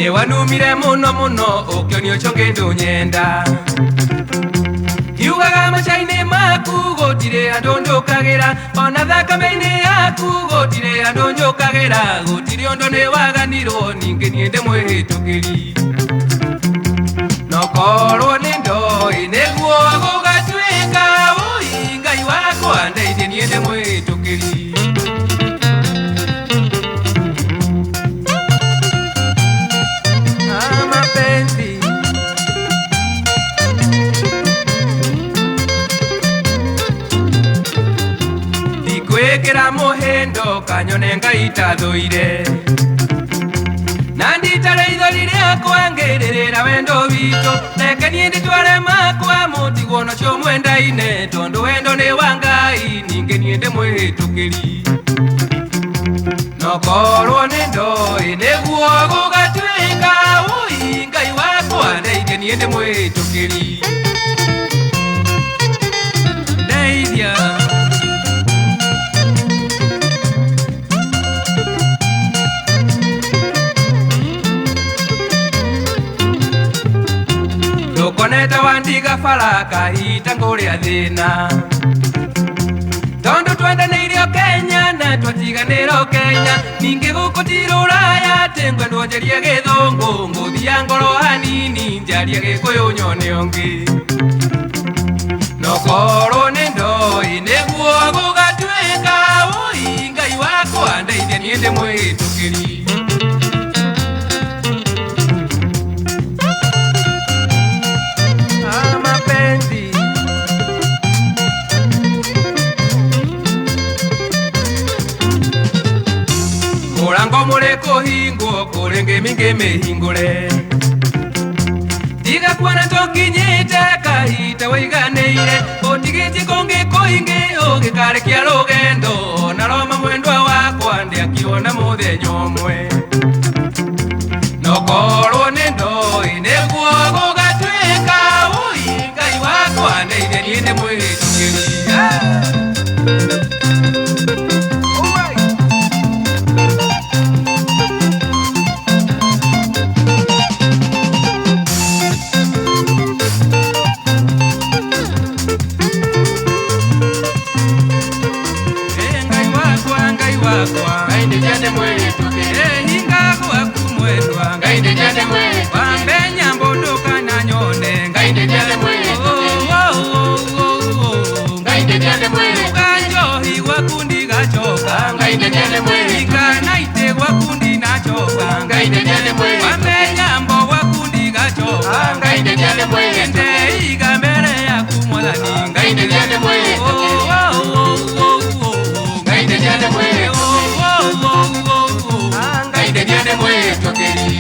Nĩwanumire mũno mũno ũkĩonio ũcio kĩndũ nyenda. Kiugaga maca-inĩ maku gũtirĩ andũ njũkagĩra, ona thakame-inĩ yaku gũtirĩ andũ njũkagĩra, gũtirĩ ũndũ nĩwaganirwo ningĩ niĩ ndĩ mwĩhĩtũkĩri. Nokorwo nĩ ndoĩ nĩguo gũgatuĩka, ũi Ngai wakwa ndeithie niĩ ndĩ mwĩhĩtũkĩri. Ah, mapenzi. Ndikwĩkĩra mũhĩndo kanyone Ngai tathũire, na nditare ithori rĩakwa ngĩrĩrĩra wendo witũ, reke niĩ ndĩtware makwa mũtigwo nacio mwendaine, tondũ wendo nĩ wa Ngai ningĩ niĩ ndĩ mwĩhĩtũkĩri. Nokorwo nĩ ndoĩ nĩguo gũgatuĩka, ũi Ngai wakwa ndeithie niĩ ndĩ mwĩhĩtũkĩri. Ndeithia. Ndũkonete wandiga bara kahinda ngũrĩa thĩna, tondũ twendanĩire o Kenya na twatiganĩra o Kenya, ningĩ gũkũ ti rũraya atĩ ngwendwo njarie gĩthũngũ, ngũthia ngoro hanini njarie gĩkũyũ nyone ũngĩ. Nokorwo nĩ ndoĩ nĩguo gũgatuĩka, ũi Ngai wakwa ndeithie niĩ ndĩ mwĩhĩtũkĩri. Ah, mapenzi. Mũrango mũrĩ kũhingwo kũrĩ ngĩmi ngĩmĩhingũre, tiga kuona tũkinyĩte kahinda waiganĩire, ũtigĩtie kũngĩ kũingĩ ũgĩkarĩkia rũgendo, na Roma mwendwa wakwa ndĩakiona mũthenya ũmwe. Nokorwo nĩ ndoĩ nĩguo gũgatuĩka, ũi Ngai wakwa ndeithie niĩ ndĩ mwĩhĩtũkĩri. Alright. Eh, Ngai wakwa, Ngai wakwa, Ngai ndeithia ndĩ mwĩhĩtũkĩri. Eh, hinga gwaku mwendwa, Ngai ndeithia ndĩ mwĩhĩtũkĩri. Wambe nyambo ndũkananyone, Ngai ndeithia ndĩ mwĩhĩtũkĩri. Oh, oh, oh, oh, oh. Ngai ndeithia ndĩ mwĩhĩtũkĩri. Njohi gwaku ndigacoka, Ngai ndeithia ndĩ mwĩhĩtũkĩri. Ikanaite gwaku ndinacoka, Ngai ndeithia ndĩ mwĩhĩtũkĩri. Wambe nyambo gwaku ndigacoka, Ngai ndeithia ndĩ mwĩhĩtũkĩri. Ndeiga mbere yaku Mwathani, Ngai ndeithia ndĩ mwĩhĩtũkĩri. Oh, oh, oh, oh, oh. Ngai ndeithia ndĩ mwĩhĩtũkĩri. Oh, oh, oh, oh, oh. Ngai ndeithia ndĩ mwĩhĩtũkĩri.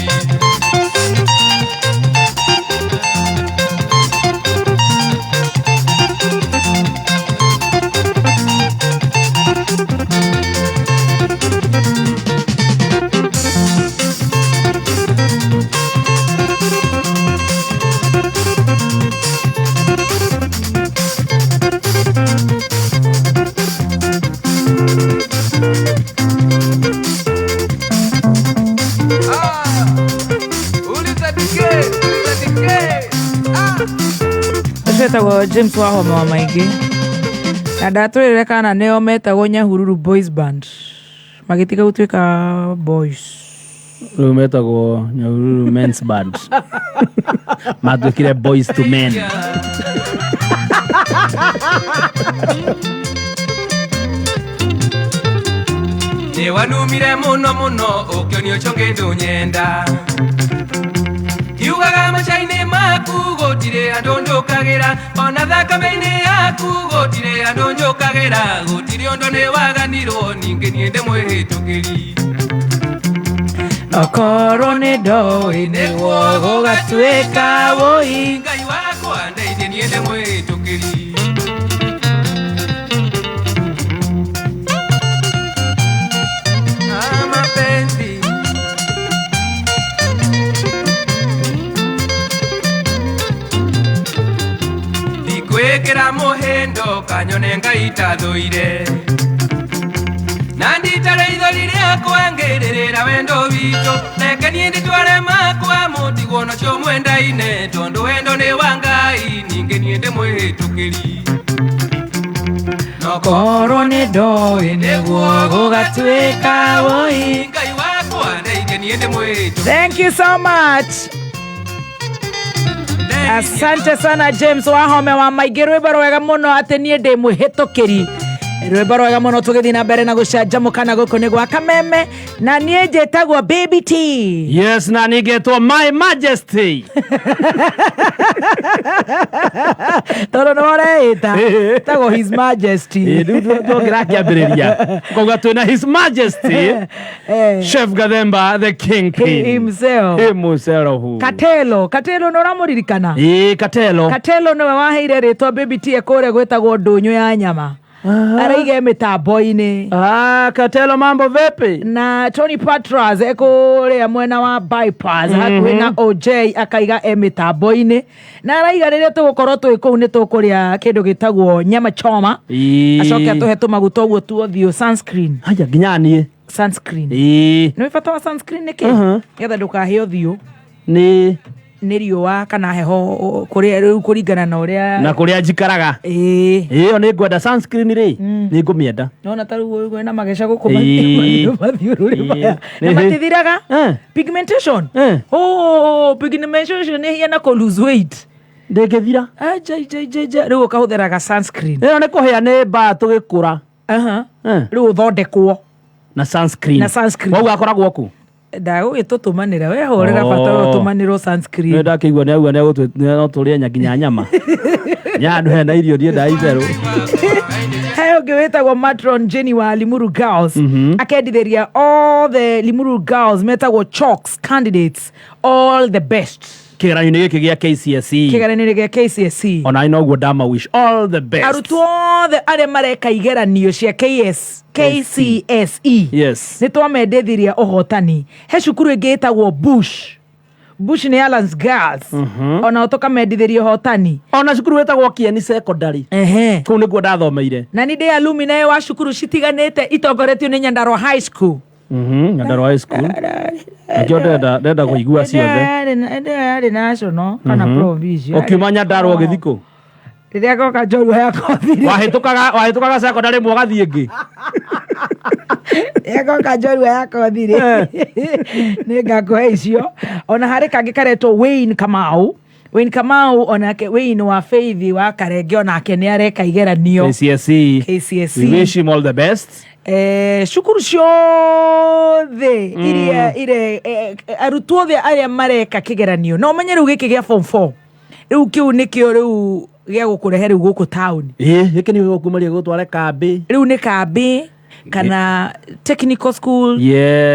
Ah, uliza DK, uliza DK. Ah. Ũcio etagwo James Wahoma wa Maingĩ, na ndatwĩrĩre kana nĩo metagwo Nyahururu Boys Band magĩtiga gũtuĩka boys. Rĩu metagwo Nyahururu Men's Band, matuĩkire boys to men. Nĩwanumire mũno mũno ũkĩonio ũcio kĩndũ nyenda, kiugaga maca-inĩ maku gũtirĩ andũ njũkagĩra, ona thakame-inĩ yaku gũtirĩ andũ njũkagĩra, gũtirĩ ũndũ nĩwaganirwo ningĩ niĩ ndĩ mwĩhĩtũkĩri. Okorwo nĩ ndoĩ nĩguo gũgatuĩka, wũi Ngai wakwa ndeithie niĩ ndĩ mwĩhĩtũkĩri. Ah, mapenzi. Ndikwĩkĩra mũhĩndo kanyone Ngai tathũire, na nditare ithori rĩakwa. Ngĩrĩrĩra wendo witũ reke niĩ ndĩtware makwa mũtigwo nacio mwendaine tondũ wendo nĩ wa Ngai ningĩ niĩ ndĩmwĩtũkĩri Korwo nĩ ndoĩ nĩguo gũgatuĩka woi. Ngai wakwa ndeithie niĩ ndĩmwĩtũkĩri Thank you so much. Asante sana James Wahome wa maingĩ, rwĩmbo rwega mũno atĩ niĩ ndĩ mwĩhĩtũkĩri, rwĩmbo rwega mũno. Tũgĩthiĩ na mbere na gũcanjamũka na gũkũ nĩ gwa Kameme na niĩ njĩtagwo Baby T. Yes, na ningetwo My Majesty. Tondũ nĩ ũreĩta tagwo His Majesty. Rĩu tũngĩrakĩambĩrĩria koguo twĩna His Majesty Chef Gathemba the Kingpin himself. Himself. Katelo, Katelo nĩ ũramũririkana? Ĩĩ, Katelo. Katelo nĩwe waheire rĩtwa Baby T kũrĩa gwĩtagwo ndũnyũ ya nyama, araige mĩtambo-inĩ. Ah, Katelo, mambo vipi? Na Tony Patras ekũrĩa mwena wa bypass hakuhĩ na OJ akaiga e mĩtambo-inĩ na araiga rĩrĩa tũgũkorwo twĩ kũu nĩ tũkũrĩa kĩndũ gĩtagwo nyama choma, acoke atũhe tũmaguta ũguo tuothiũ, sunscreen. Haya, nginya niĩ. Sunscreen. Nĩ bata wa sunscreen nĩkĩ? Nĩgetha ndũkahĩe ũthiũ Nĩ nĩ riũa kana heho, kũrĩa rĩu kũringana na ũrĩa na kũrĩa njikaraga. Ĩyo nĩ ngwenda sunscreen rĩ, nĩ ngũmĩenda. Nona ta rĩu kwĩna mageca gũkũ mathiũrũrĩ maya na matithiraga. Pigmentation. Oh, pigmentation nĩ hiana kũ lose weight. Ndĩngĩthira. Aja ija ija ija, rĩu ũkahũthĩraga sunscreen. Ĩyo nĩ kũhĩa nĩ mbaa tũgĩkũra. Rĩu ũthondekwo na sunscreen. Na sunscreen. Wauga akoragwo kũ? Ndagũgĩtũtũmanĩra, we hũrĩra bata ũtũmanĩrwo sunscreen. Nĩ ndakĩigua nĩ auga no tũrĩe nginya nyama nyandu hena irio ndiendaga itherũ. He ũngĩ wĩtagwo Matron Jenny wa Limuru Girls, akendithĩria all the Limuru Girls metagwo Chalks candidates all the best. Kĩgeranio-inĩ gĩkĩ gĩa KCSE. Kĩgeranio gĩa KCSE. Ona noguo ndama wish all the best. Arutwo othe arĩa mareka igeranio cia KS, KCSE, nĩ twamendithirie ũhotani. He cukuru ĩngĩ ĩtagwo Bush, Bush nĩ Alans Girls, onao tũkamendithĩria ũhotani. Ona cukuru wĩtagwo Kieni Secondary. Kũu nĩkuo ndathomeire. Na nĩ ndĩ alumni wa cukuru citiganĩte itongoretio nĩ Nyandarua High School. Nyandarua High School nakĩo ndenda kũigua ciothe. Ĩndĩ yarĩ national kana provincial? Ũkiuma Nyandarua ũgĩthiĩ kũ? Rĩrĩa goka njorua ya kothire. Wahĩtũkaga secondary ĩmwe ũgathiĩ ĩngĩ. Rĩrĩa goka njorua ya kothire nĩ ngakũhe icio. Ona harĩ kangĩ karetwo Wayne Kamau, Wayne Kamau onake, Wayne wa Faith wa Karenge, onake nĩ areka igeranio. KCSE. KCSE. We wish him all the best. Cukuru ciothe iria ire arutwo othe arĩa mareka kĩgeranio, na ũmenye rĩu gĩkĩ gĩa form 4 rĩu kĩu nĩkĩo rĩu gĩa gũkũrehe rĩu gũkũ taũni. Ĩĩ, gĩkĩ nĩ gũkumaria gũtware kambĩ. Rĩu nĩ kambĩ kana technical school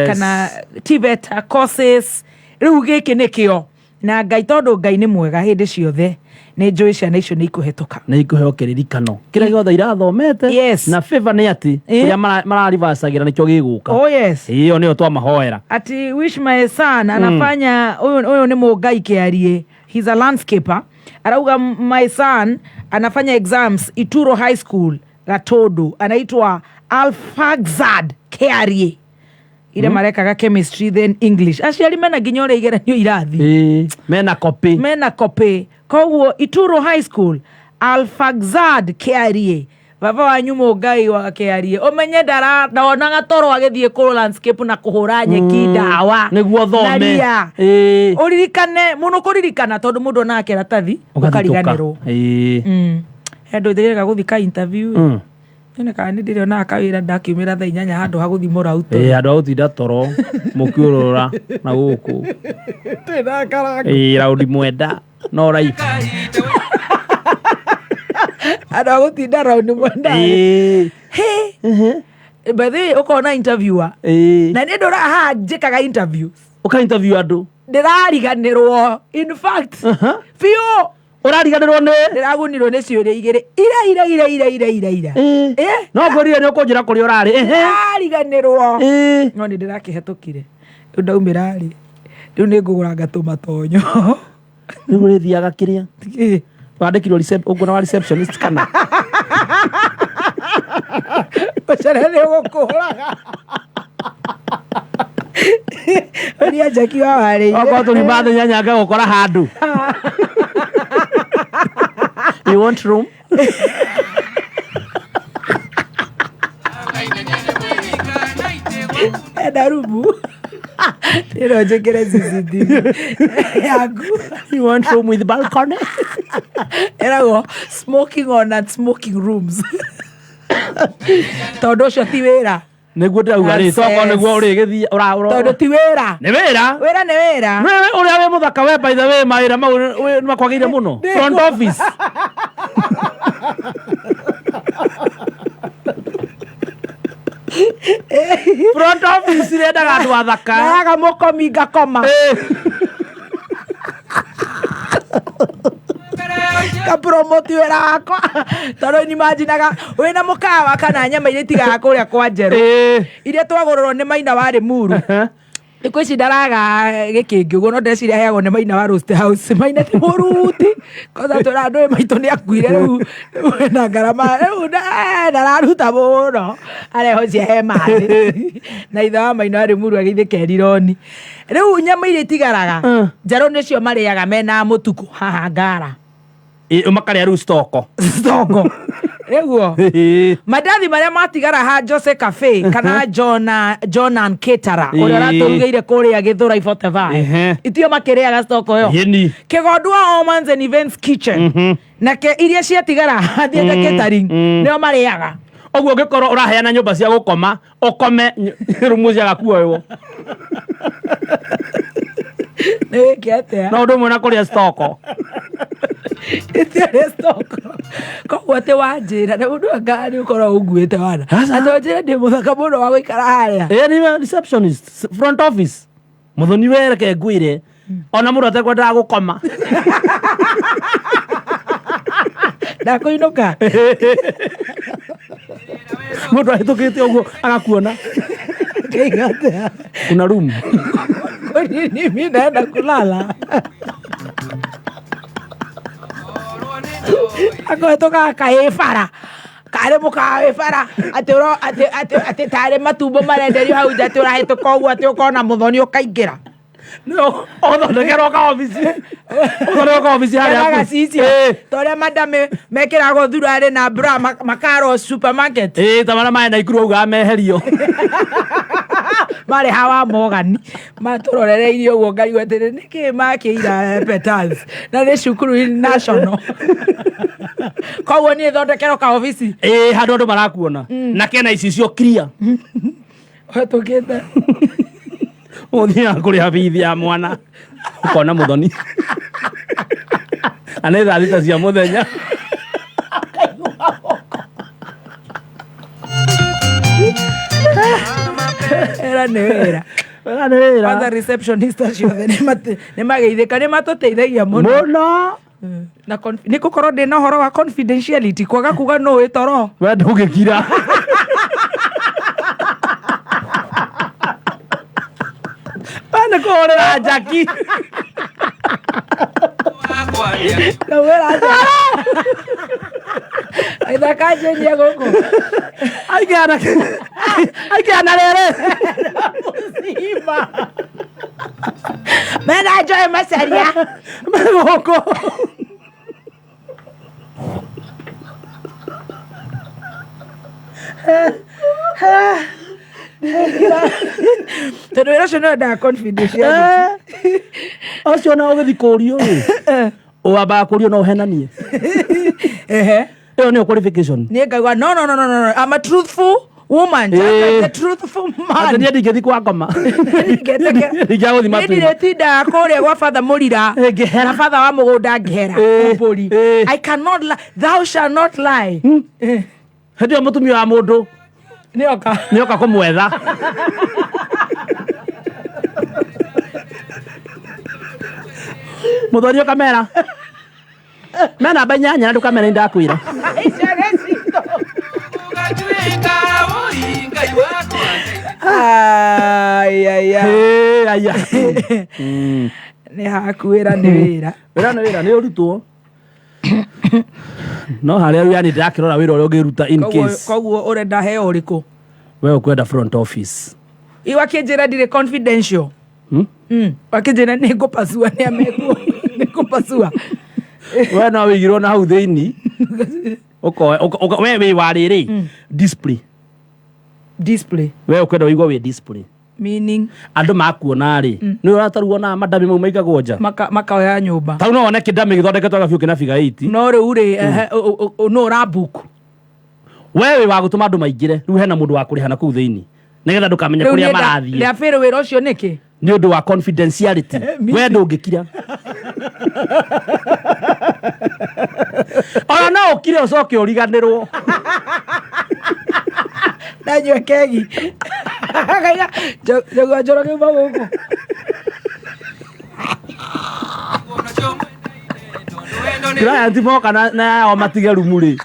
kana TVET courses, rĩu gĩkĩ nĩkĩo. Na Ngai, tondũ Ngai nĩ mwega hĩndĩ ciothe, nĩ njũĩ ciana icio nĩ ikũhetũka. Nä ikũheo kĩririkano kĩrĩa gĩothe irathomete. Na favor nĩ atĩ kũrĩa mararivacagĩra nĩkĩo gĩgũka. Oh yes. Ĩyo nĩyo twamahoera. Ati wish my son anafanya, huyu huyu nĩ Mũngai Kĩarie, he's a landscaper, arauga my son anafanya exams Ituro High School Gatondo, anaitwa Alfaxad Kĩarie, ira marekaga chemistry then English. Aciari mena nginya ũrĩa igeranio irathi. Ĩĩ, mena copy. Mena copy. Koguo Ituro High School, Alfaxad Kĩarie, baba wanyu Mũngai wa Kĩarie, ũmenye ndonaga toro agĩthiĩ kũ landscape na kũhũra nyeki ndawa nĩguo na thome. ria. Ũririkane mũno kũririkana, tondũ mũndũ onaga kĩratathi ũkariganĩrwo. He andũ ndĩrega gũthiĩ ka interview. Nyone kana nĩ ndĩrĩonaga kawĩra ndakiumĩra thaa 8 handũ ha gũthiĩ mũrauto. Ĩĩ, andũ a gũtinda toro mũkĩũrũra na gũkũ. Ĩĩ, raundi mwenda no raibu. Andũ a gũtinda raundi mwenda. He, by the way, ũkona interviewer na nĩ ndũra haha njĩkaga interview. Ũka interview andũ. Ndĩrariganĩrwo in fact biũ. Ũrariganĩrwo nĩ? Ndĩragunirwo nĩ ciũria igĩrĩ ira ira ira ira ira ira ira. No ngwĩrire nĩ ũkũnjĩra kũrĩa ũrarĩ. Ndĩrariganĩrwo, no nĩ ndĩrakĩhetũkire. Rĩu ndaumĩra rĩ, rĩu nĩ ngũgũra ngatũma tonyo. Rĩu ũrĩthiaga kĩrĩa wandĩkirwo ũguo na wa receptionist kana? Ũcere nĩ ũgũkũraga. Jackie wawarĩire. Okorwo tũriuma thĩ nyanya ngagũkora handũ. You want room? Enda rumu. Ĩno njĩkĩre CCTV yaku. You want room with balcony? Ĩragwo smoking on and smoking rooms. Tondũ ũcio ti wĩra. Nĩguo ndĩrauga rĩ, tokorwo nĩguo ũrĩgĩthiĩ Tondũ ti wĩra. Nĩ wĩra. Wĩra nĩ wĩra. Wewe ũrĩa wĩ mũthaka we by the way mawĩra mau nĩ makwagĩrĩire mũno. Front office. Front office irendaga andũ athaka. Nayaga mũkomi ngakoma. Ngapromoti wĩra wakwa. Tondũ nimajinaga wĩna mũkawa kana nyama iria itigaga kũrĩa kwa njerũ. Iria twagũrĩrwo nĩ maina wa Limuru. Thikũ ici ndaraga gĩkĩngĩ ũguo no ndĩreciria aheagwo nĩ maina wa Roast House. Maina ti mũruti. Kwanza twĩra andũ ĩ maitũ nĩ akuire rĩu rĩu ena ngarama rĩu ndararuta mũno. Areho cia he mathĩ. Na ithe wa maina wa Limuru agĩithĩka erironi. Rĩu nyama iria itigaraga njerũ nĩcio marĩaga mena mũtukũ haha ngara. Makarĩa rĩu stoko. Stoko. Rĩguo. Mandathi marĩa matigara ha Jose Cafe kana Jonan Ketara ũrĩa ũratũrugĩire kũrĩa Gĩthũrai 45. Itio makĩrĩaga stoko ĩyo. Yeni. Kĩgondu wa Omans and Events Kitchen. Nake iria ciatigara thiĩte catering nĩo marĩaga. Ũguo ũngĩkorwo ũraheana nyũmba cia gũkoma ũkome rumu ciaga kuoywo. Nĩ wĩke atĩa? No ũndũ ũmwe na kũrĩa stoko. Itiarĩ stoko. Koguo atĩ wanjĩra na mũndũ anga nĩ ũkorwo ũnguĩte wana. Aca. Atĩ wanjĩra ndĩ mũthaka mũno wa gũikara harĩa. Ĩ ni receptionist front office. Mũthoni we reke ngwĩre ona mũndũ atekwendaga gũkoma. Ndakũinũka. Mũndũ ahĩtũkĩte ũguo agakuona. Ngĩiga atĩa? Kuna room. Kwa nini mimi naenda kulala? Akohetũkaga kaĩ bara karĩ mũkawa wĩ bara atĩ atĩ tarĩ matumbo marenderio hau nja atĩ ũrahĩtũka ũguo atĩ ũkona mũthoni ũkaingĩra. No, ũthondekerwo ka obici. Ũthondekerwo ka obici harĩa. Ena gacicio. Ta ũrĩa madame mekĩragwo thurarĩ na bra makaro supermarket. Ta marĩa marĩ Naikuru augaga meherio. Marĩ hawa Morgan matũrorereirie ũguo ngarigwo atĩrĩ nĩkĩ makĩira Petals na nĩ cukuru national. Koguo niĩ thondekerwo ka obici. Handũ andũ marakuona. Na kena icicio clear. Ũhetũkĩte. Ũthiaga kũrĩha bithi ya mwana. Ũkona mũthoni. Na nĩ thaa thita cia mũthenya. Ĩra nĩ wĩra. Wĩra nĩ wĩra. Kwanza receptionist acio othe nĩ mageithĩka nĩ matũteithagia mũno. Mũno. Na nĩ gũkorwo ndĩna ũhoro wa confidentiality kwaga kuga nũ wĩ toro. We ndũngĩkira. We nĩ kũhũrĩra Jackie. Ngawĩra atĩa? Ithaka njenjia gũkũ. Aikĩana rĩrĩ. Mũcima. Mena Joy Macharia. Me gũkũ. Tondũ wĩra ũcio nĩwendaga confidentiality. Ũcio ona ũgĩthiĩ kũũrio rĩ, wambaga kũũrio no ũhenanie. Ĩyo nĩyo qualification. Niĩ ngaigua no no no no no I'm a truthful woman. Just like a truthful man. Atĩ niĩ ndingĩthiĩ kwa ngoma. Ndingĩagũthiĩ Niĩ matuinĩ. ndirĩtindaga kũrĩa gwa batha mũrira. Ngĩhera. Na batha wa mũgũnda ngĩhera. Mbũri. I cannot lie. Thou shall not lie. Hĩndĩ ĩyo mũtumia wa mũndũ Nĩoka. nĩoka kũmwetha. Mũthoni ũkamera. Me namba inyanya na ndũkamera nĩndakwĩra. Ai, ai, ai. Aya. Nĩ haku wĩra nĩ wĩra. Wĩra nĩ wĩra nĩ ũrutwo. No harĩa rĩu yani ndĩrakĩrora wĩra ũrĩa ũngĩruta in case. Koguo ũrenda heo ũrĩkũ? We ũkwenda front office. Iwa kĩnjĩra ndirĩ confidential. Wakĩnjĩra nĩ ngũpacua nĩ amekuo nĩ ngũpacua. We no wĩigirwo na hau thĩinĩ. We wĩ wa rĩrĩ display. Display. We ũkwenda wĩigua wĩ display. Meaning? Andũ makuona rĩ, nĩ ũrataruo na madami mau maigagwo nja. Makaoya nyũmba. Tau no wone kĩndami gĩthondeketwo wega biũ kĩna figure 8. No rĩu rĩ, no ũrabook. We wĩ wa gũtũma andũ maingĩre, rĩu hena mũndũ wa kũrĩha na kũu thĩinĩ nĩgetha ndũkamenye Rĩu kũrĩa niĩ marathiĩ. Ndabĩrwo wĩra ũcio nĩkĩ? Nĩ ũndũ wa confidentiality. We ndũngĩkira, ona no ũkire ũcoke ũriganĩrwo. Ndanyua kegi Kaiga, njogua Njoroge uma gũkũ. Client moka na yao matige rumu rĩ,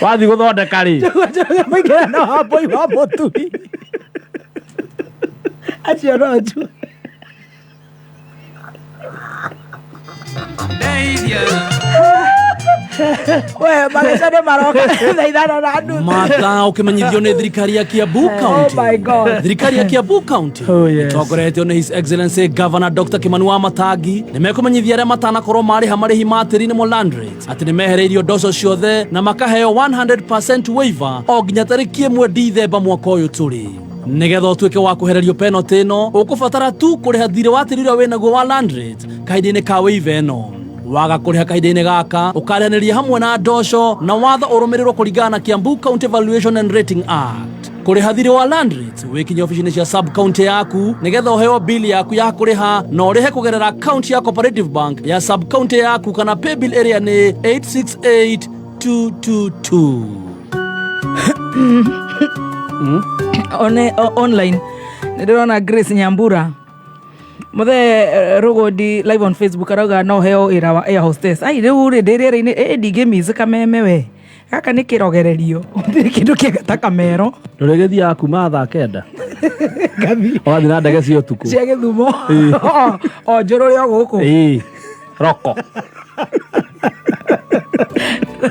wathiĩ gũthondeka rĩ. Njogua Njoroge maingĩra na wambũi wa mũtui acio no nju. Ndeithia. We mageca nĩ maroka 5:30. Mathaa ũkĩmenyithio nĩ thirikari ya Kiambu Oh County. my God. Thirikari ya Kiambu County Oh, yes. ĩtongoretio nĩ His Excellency Governor Dr. Kimani wa Matangi nĩ mekũmenyithia arĩa matanakorwo marĩha marĩhi ma tĩri nĩmo land rates atĩ nĩ mehereirio ndoco ciothe na makaheo 100% waiver o nginya tarĩki 1 Dithemba mwaka ũyũ tũrĩ. Nĩgetha ũtuĩke wa kwehererio penalty ĩno, ũkũbatara tu kũrĩha thirĩ wa tĩri ũrĩa wĩnaguo wa land rate kahinda-inĩ ka waiver ĩno. Waga kũrĩha kahinda-inĩ gaka, ũkarĩhanĩria hamwe na ndoco na watho ũrũmĩrĩrwo kũringana na Kiambu County Valuation and Rating Act. Kũrĩha thirĩ wa land rates wĩkinye obici-inĩ cia sub county yaku nĩgetha ũheo bili yaku ya kũrĩha, na ũrĩhe kũgerera account ya Cooperative Bank ya sub county yaku kana paybill ĩrĩa nĩ 868222. Online nĩ ndĩrona Grace Nyambura muthe Rũgũndi live on Facebook arauga no heo wĩra wa air hostess. Ai, rĩu rĩ ndĩ rĩera-inĩ ĩ ndingĩmiss kameme we, gaka nĩ kĩrogererio, gũtirĩ kĩndũ kĩega ta kamero. Ndũrĩgĩthiaga kuma thaa 9. Ngathi. Ũgathiĩ na ndege cia ũtukũ. Cia Gĩthumo o njũrũre o gũkũ. Ĩĩ, roko.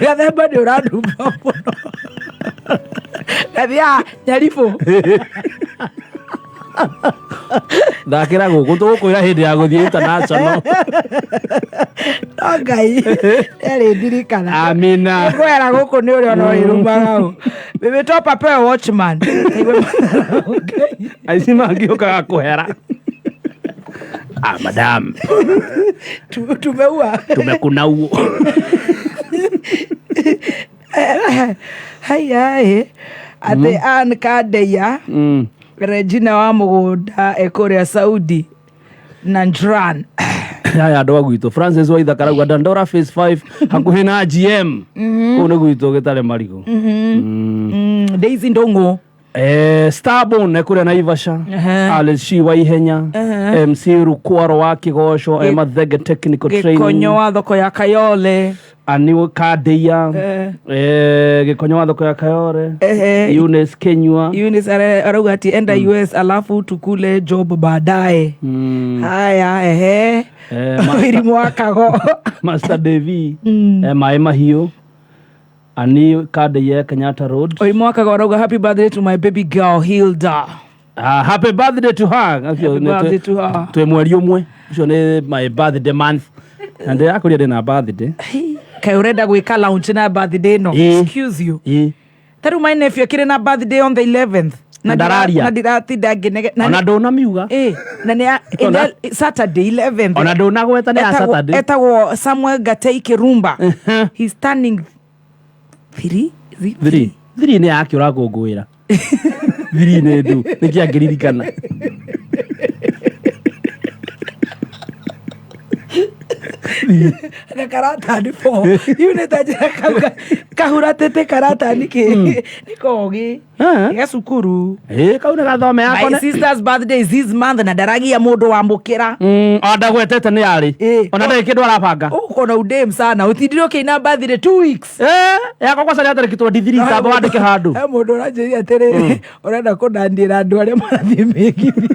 Gathemba nĩ ũrandumba mũno, ngathiaga nyaribũ. Thakĩra gũkũ, tũgũkwĩra hĩndĩ ya gũthiĩ international. No Ngai erĩ ndirikana. Amina. Ngwera gũkũ nĩ ũrĩa ona ũrĩrumaga ũ Baby Top apewe watchman. Aici mangĩũkaga kũhera, ah, madam. Tumeua. Tumekuna uo. Haiyaĩ atĩ Ann Kandeia. Regina wa mũgũnda ekũrĩa Saudi na Njran. Haya, andũ a gwitũ, Francis Waithaka arauga Dandora Phase 5 hakuhĩ na GM, kũu nĩ gwitũ gĩtarĩ marigũ. Daisy Ndũng'ũ. Starborn ekũrĩa Naivasha. Alice Shi wa Ihenya, MC Rukwaro wa Kĩgoco, Mathenge Technical Gĩkonyo Training. Wa thoko ya Kayole. Ani Kadeia. Gĩkonyo wa thoko ya Kayore. Eunice Kenyua. Eunice arauga ati enda US alafu tukule job baadaye. Haya, ehe. Irimũ wa Kago. Master Devi, Maĩ Mahiũ, Ani Kadeia, Kenyatta Road. Ũrimũ wa Kago arauga happy birthday to my baby girl Hilda. Ah, happy birthday to her. Happy birthday to her. Twĩ mweri ũmwe ũcio nĩ my birthday month na ndĩrakũria ndĩna birthday. Kaĩ ũrenda gwĩka launch na birthday ĩno? Ĩĩ. Excuse you. Ĩĩ. Ta rĩu my nephew akĩrĩ na birthday on the 11th. Na ndararia. Na ndiratinda ngĩnege na Ona ndũnamiuga. Ĩ, na nĩ Saturday 11th. Ona ndũnagweta nĩ ya Saturday. Etagwo Samuel Gatei Kirumba. He's turning 3. Is it? Three three nĩ yake ũrakũngũĩra, three nĩ ndu nĩkĩ angĩririkana. Na karatani 4 iu nĩ ta njĩra kau kahuratĩte karatani kĩ nĩ kogĩ. Ah. Ge cukuru. Ĩ, kau nĩ gathome yako. My sister's birthday is this month na ndaragia mũndũ wamũkĩra. Ona ndagwetete nĩ yarĩ. Ĩ. Ona ndarĩ kĩndũ arabanga. Ũkona udem sana ũtindire ũkĩina birthday 2 weeks. Yakwa kwaca nĩ tarĩki 23, tamba wandĩke handũ. He mũndũ ũranjĩrire atĩrĩrĩ, ũrenda kũndanĩra andũ arĩa marathiĩ mĩgithi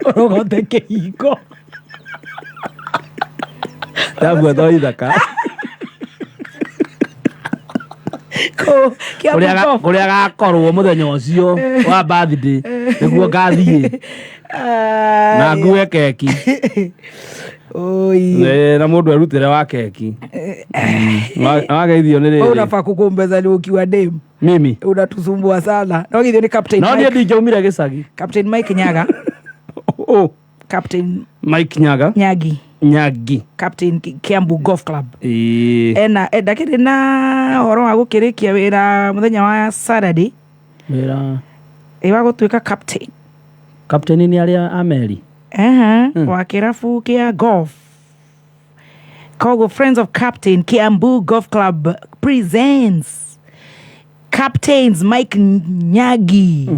ũrogote kĩhingo. Ndambua to ithaka. Kũ- Kiambu Golf. Kũrĩa gakorwo mũthenya ũcio wa birthday nĩguo ngathiĩ na ngue keki. Oi. Eh, na mũndũ erutĩre wa keki. Wageithio nĩ Wewe rĩrĩ unafaa kukumbeza ni ukiwa dem mimi unatusumbua sana no githio ni Captain no niĩ Mike, ndingĩaumire gĩcagi. Captain Mike Nyaga. Oh, Captain Mike Nyaga. Nyagi. Nyagi. Captain Kiambu Golf Club. Ĩĩ. Ena ndakĩrĩ na ũhoro wa gũkĩrĩkia wĩra mũthenya wa Saturday. Wĩra. Ĩ wa gũtuĩka captain. Captain nĩ arĩa a meri. Aha, wa kĩrabu kĩa golf. Koguo Friends of Captain Kiambu Golf Club presents Captains Mike Nyagi,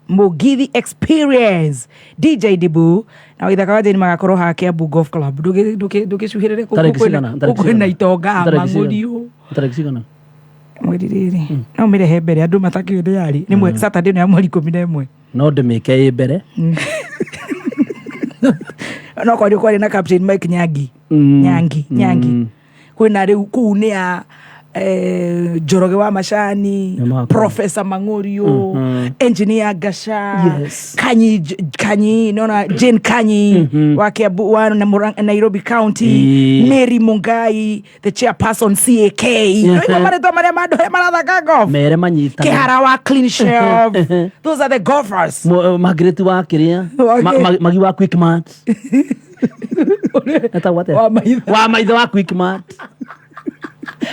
Mugithi Experience, DJ Dibu na Waithaka wa Jane magakorwo haha Kiambu Golf Club. Ndũgĩcuhĩrĩre kũu. Tarĩki cigana? Kwĩna Tarĩki kwĩna cigana? itonga Tarĩki cigana? mang'ũriũ. Tarĩki cigana? Mweri rĩrĩ no mĩrehe mbere andũ matakĩũĩ nĩ yarĩ nĩ Saturday ĩno ya mweri 11. No ndĩmĩke ĩ mbere. No kwarĩ kwarĩ na Captain Mike Nyagi. Nyangi Nyangi. Kwĩna rĩu kũu nĩ a Njoroge wa Macani. Nĩ makwa. Professor Mang'ũriũ, Engineer Gasha. Yes. Kanyi Kanyi nona Jane Kanyi wa Kiambu wa Nairobi County. Ĩĩ. Mary Mungai, the chairperson CAK. Nĩwaigua marĩtwa marĩa ma andũ arĩa marathaka golf? Mere manyitane. Kĩhara wa Clean Shelf. Those are the golfers. Margaret wa kĩrĩa. Wa kĩ? Magi wa Quickmart. Etagwo atĩa? Wa Maitha. Wa Maitha wa Quickmart.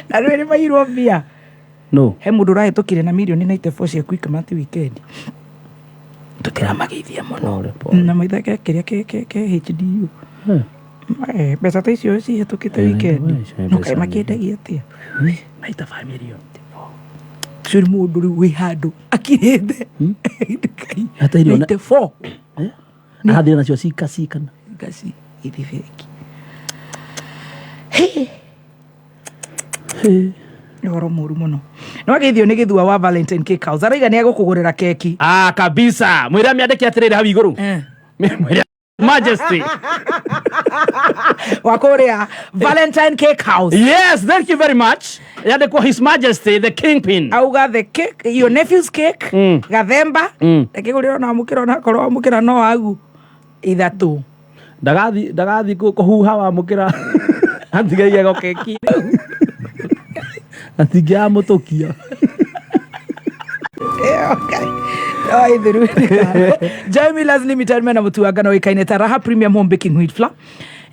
Na rĩu nĩ mairwo mbia. No. He mũndũ ũrahĩtũkire na mirioni 94 cia Quickmart weekend, tũtiramageithia mũno. Pole, pole. Na maitha ke kĩrĩa ke HDU. Eh. Eh, mbeca ta icio cihĩtũkĩte Eh, weekend. icio nĩ No mbeca kaĩ makĩendagia atĩa? 95 million. Ũcio nĩ mũndũ rĩu wĩ handũ akirĩte. Ngai, Ata irio 94. Eh? Arathire nacio cika cikana. Ngaci ithi bengi. Nĩ ũhoro mũru mũno. Nĩ wageithio nĩ gĩthua wa Valentine Cake House, araiga nĩ egũkũgũrĩra keki. Ah, kabisa. Mwĩre amĩandĩke atĩrĩrĩ hau igũrũ. Mwĩre Majesty. Wa kũrĩa Valentine Cake House. Yes, thank you very much. Yandĩkwo His Majesty the Kingpin. Auga the cake, your nephew's cake. Gathemba. Rekĩgũrĩra ona amũkĩra, onakorwo amũkĩra no agu ithatũ. Ndagathi kũhuha wamũkĩra atige igego keki. Atingĩamũtũkia. Joy Millers Limited mena mũtu wa ngano wĩkaine ta Raha Premium Home Baking Wheat Flour,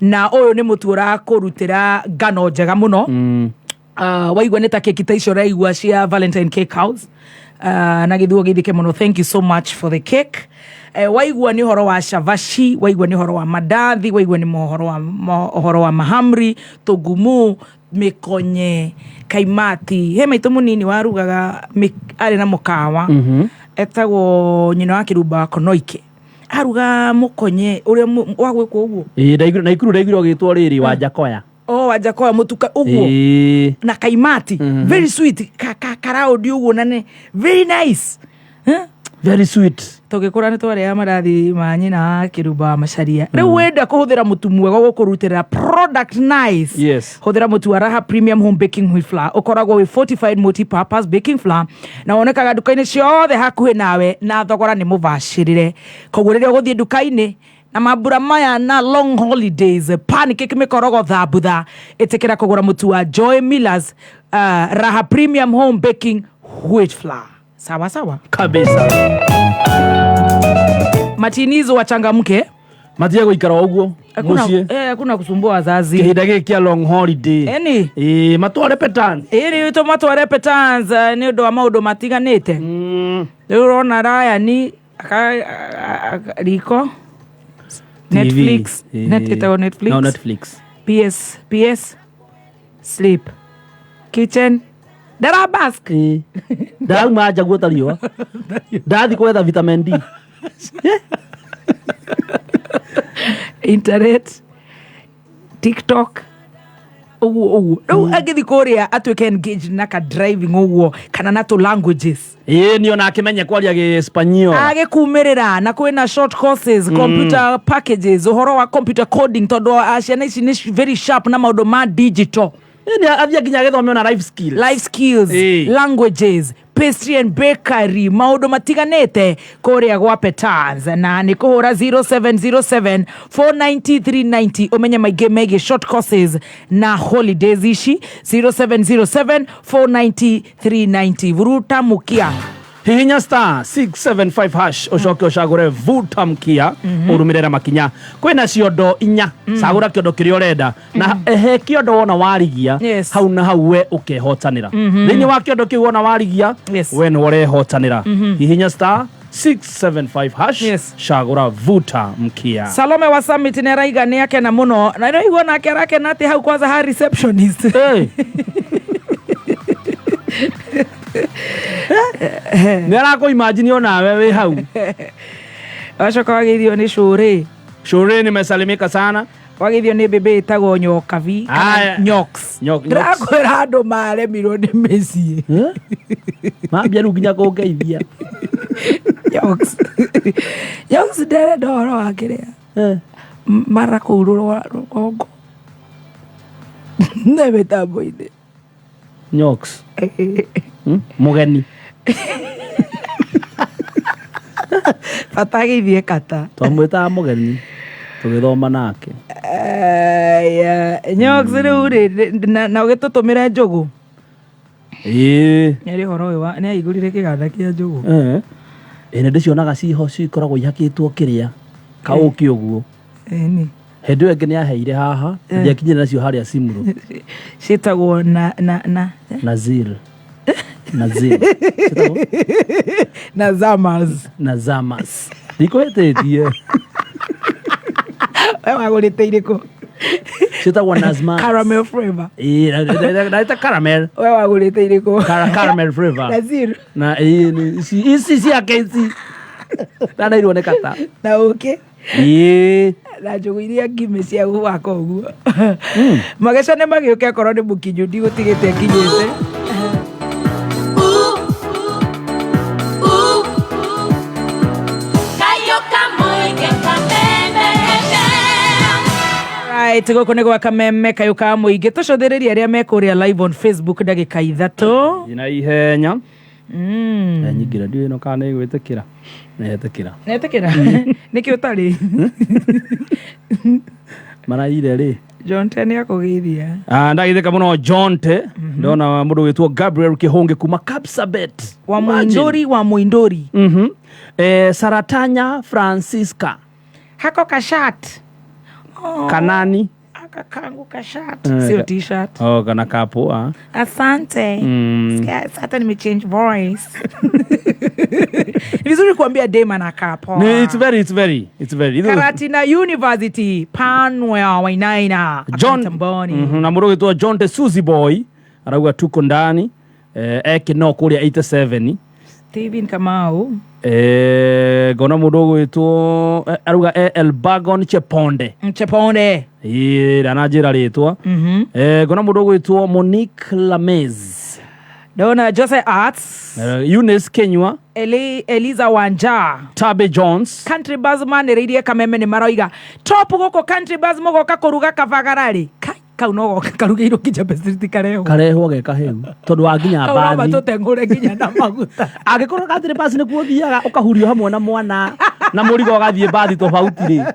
na ũyũ nĩ mũtu ũrakũrutĩra ngano njega mũno. Waigua nĩ ta keki ta icio ũraigua cia Valentine Cake House. Na gĩthuo gĩthike mũno, thank you so much for the cake. Waigua nĩ ũhoro wa cavaci, waigua nĩ ũhoro wa mandathi, waigua nĩ ũhoro wa mahamri, tũngumu, mĩkonye, kaimati. He maitũ mũnini warugaga arĩ na mũkawa etagwo nyina wa kĩrumba wa Konoike, aruga mũkonye ũrĩa wa gwĩkwo ũguo. Ĩĩ, Naikuru ndaiguire ũgĩtwo rĩrĩ wa Njakoya. O Wanjakoya mũtuka ũguo. Ĩĩ. Na kaimati very sweet ka karaũndi ũguo na nĩ very nice. Huh? Very sweet. Tũgĩkũra nĩ twarĩaga marathi ma nyina wa kĩrumba wa Macaria. Rĩu wenda kũhũthĩra mũtu mwega gũkũrutĩra product nice, Yes. hũthĩra mũtu wa Raha Premium Home Baking Wheat Flour. Ũkoragwo wĩ fortified multi purpose baking flour na wonekaga nduka-inĩ ciothe hakuhĩ nawe na thogora nĩ mũbacĩrĩre. Koguo rĩrĩa ũgũthiĩ nduka-inĩ na mambura maya na long holidays, pancake, mĩkorogo, thambutha, ĩtĩkĩra kũgũra mũtu wa Joy Millers, Raha Premium Home Baking Wheat Flour. Sawa sawa. Kabisa. Matinizo wachangamke. Matige gũikara o ũguo Hakuna, mũciĩ. hakuna kusumbua wazazi. Kĩhinda gĩkĩ kĩa long holiday. Eni. Ĩĩ, matware petans. Ĩrĩ tũmatware petans nĩ ũndũ wa maũndũ matiganĩte. Rĩu ũrona Ryan riko Netflix. TV. Ĩtagwo Netflix. No, Netflix. PS PS sleep kitchen ndarabask. Ĩĩ. Ndarauma nja guota riũa. Ndathi gwetha vitamin D. Internet, TikTok, ũguo ũguo. Rĩu angĩthi kũrĩa atuĩke engaged na ka driving ũguo kana na tũ languages. Ĩĩ, nĩ ona akĩmenye kwaria gĩspanio. Agĩkumĩrĩra na kwĩna short courses, computer packages, ũhoro wa computer coding, tondũ ciana ici nĩ very sharp na maũndũ ma digital. Nĩ athiĩ nginya agĩthome ona life skills. Life skills, languages, pastry and bakery, maũndũ matiganĩte kũrĩa gwa Petans, na nĩ kũhũra 0707 490 390 ũmenye maingĩ megiĩ short courses na holidays ici. 0707 490 390. Vuruta mukia. Hihinya star 675 hash, ucoke ucagure vuta mkia, urumirere makinya. Kwina ciondo inya, cagura kiondo kiria urenda, na ehe kiondo wona warigia, hau na hau we ukehotanira thiini wa kiondo kiu wona warigia, we nĩ ũrehotanĩra. Hihinya star 675 hash, cagũra vuta mkia. Salome wa Summit nĩ araiga nĩ akena mũno, na nĩraigua nake arakena atĩ hau kwanza ha receptionist. Hey. Nĩ arakũ imagine onawe wĩ hau. Wacoka wageithio nĩ cũrĩ. Shuri, nimesalimika sana. Wageithio nĩ mbĩmbĩ ĩtagwo Nyokabi kana Aya. Nyox. Nyox. Ndĩrakwĩra andũ maremirwo nĩ mĩciĩ. Mambia rĩu nginya kũngeithia. Nyox, Nyox, nderenda ũhoro wa kĩrĩa mara kũu rũgongo nĩ mĩtambo-inĩ. Nyox. Mũgeni. Bata ageithie kata. Twamwĩtaga mũgeni tũgĩthoma nake. Aya, Nyox, rĩu rĩ na ũgĩtũtũmĩre njũgũ. Ĩĩ. Nĩ ũhoro ũyũ nĩ aigũrire kĩganda kĩa njũgũ. Ĩ nĩ ndĩcionaga ciho cikoragwo ihakĩtwo kĩrĩa kaũkĩ ũguo. Ĩni. Hĩndĩ ĩyo ĩngĩ nĩ aheire haha, ndiakinyire nacio harĩa Simuro. Ciĩtagwo na Nazir. Nazir. Ciĩtagwo? Na zamas. Na Zamas. Ndikũhĩtĩtie. We wagũrĩte irĩkũ? Ciĩtagwo Nazmas. Caramel flavor. Ĩĩ, na caramel. We wagũrĩte irĩkũ? Caramel flavor. Nazir. Na ĩĩ, ici ciake ici. Ndaneirwo nĩ kata. Na ũkĩ. Ĩĩ. Na njũgũ iria ngime cia gwaka ũguo. Mageca nĩ magĩũke akorwo nĩ mũkinyu ndigũtigĩte nginyĩte. Right, gũkũ nĩ gwa Kameme kayũ ka mũingĩ. Tũcũthĩrĩrie arĩa me kũrĩa live on Facebook ndagĩka 3. Ina ihenya. Nyingĩra ndiũĩ ĩno kana nĩ ĩgwĩtĩkĩra. Nĩyetĩkĩra. Netĩkĩra nĩkĩ ũtarĩ? Maraire rĩ. John Te nĩ akũgeithia. Ah, ndagithĩka mũno John Te. Ndona mũndũ wĩtwo Gabriel Kĩhũngĩ kuma Kapsabet. Wa Imagine. Mũindũri, wa Mũindũri. Saratanya Francisca. Hako kashat. Oh, Kanani. Aka kangu kashat. Sio t-shirt. Oh, kana kapoa. Asante. Sikia, hata nimechange voice. Ni vizuri kuambia dem anakaa poa. Ni, it's very, it's very, it's very. Karatina University Panwell Wainaina. John Tamboni. Na mũndũ wĩtwo John the Suzy Boy arauga tuko ndani, ekĩno kũrĩa 87. Steven Kamau. Ngona mũndũ ũgwĩtwo arauga Elbagon Cheponde. Cheponde. Ĩĩ, ndananjĩra rĩtwa. Ngona mũndũ ũgwĩtwo Monique Lamez. Ndona Jose Arts. Eunice Kenywa. Eliza Wanja. Tabe Jones. Country Buzz manĩrĩirie Kameme nĩ maroiga top gũkũ Country Buzz mũgoka kũruga kabagararĩ. Kai, kau no goka karugĩirwo Kijabe Street karehwo. Karehwo ge kahĩu tondũ wa nginya Kau no mbathi. matũteng'ũre nginya na maguta. Angĩkorwo gatirĩ basi nĩkuo ũthiaga ũkahurio hamwe na mwana na mũrigo ũgathiĩ mbathi tofauti rĩ,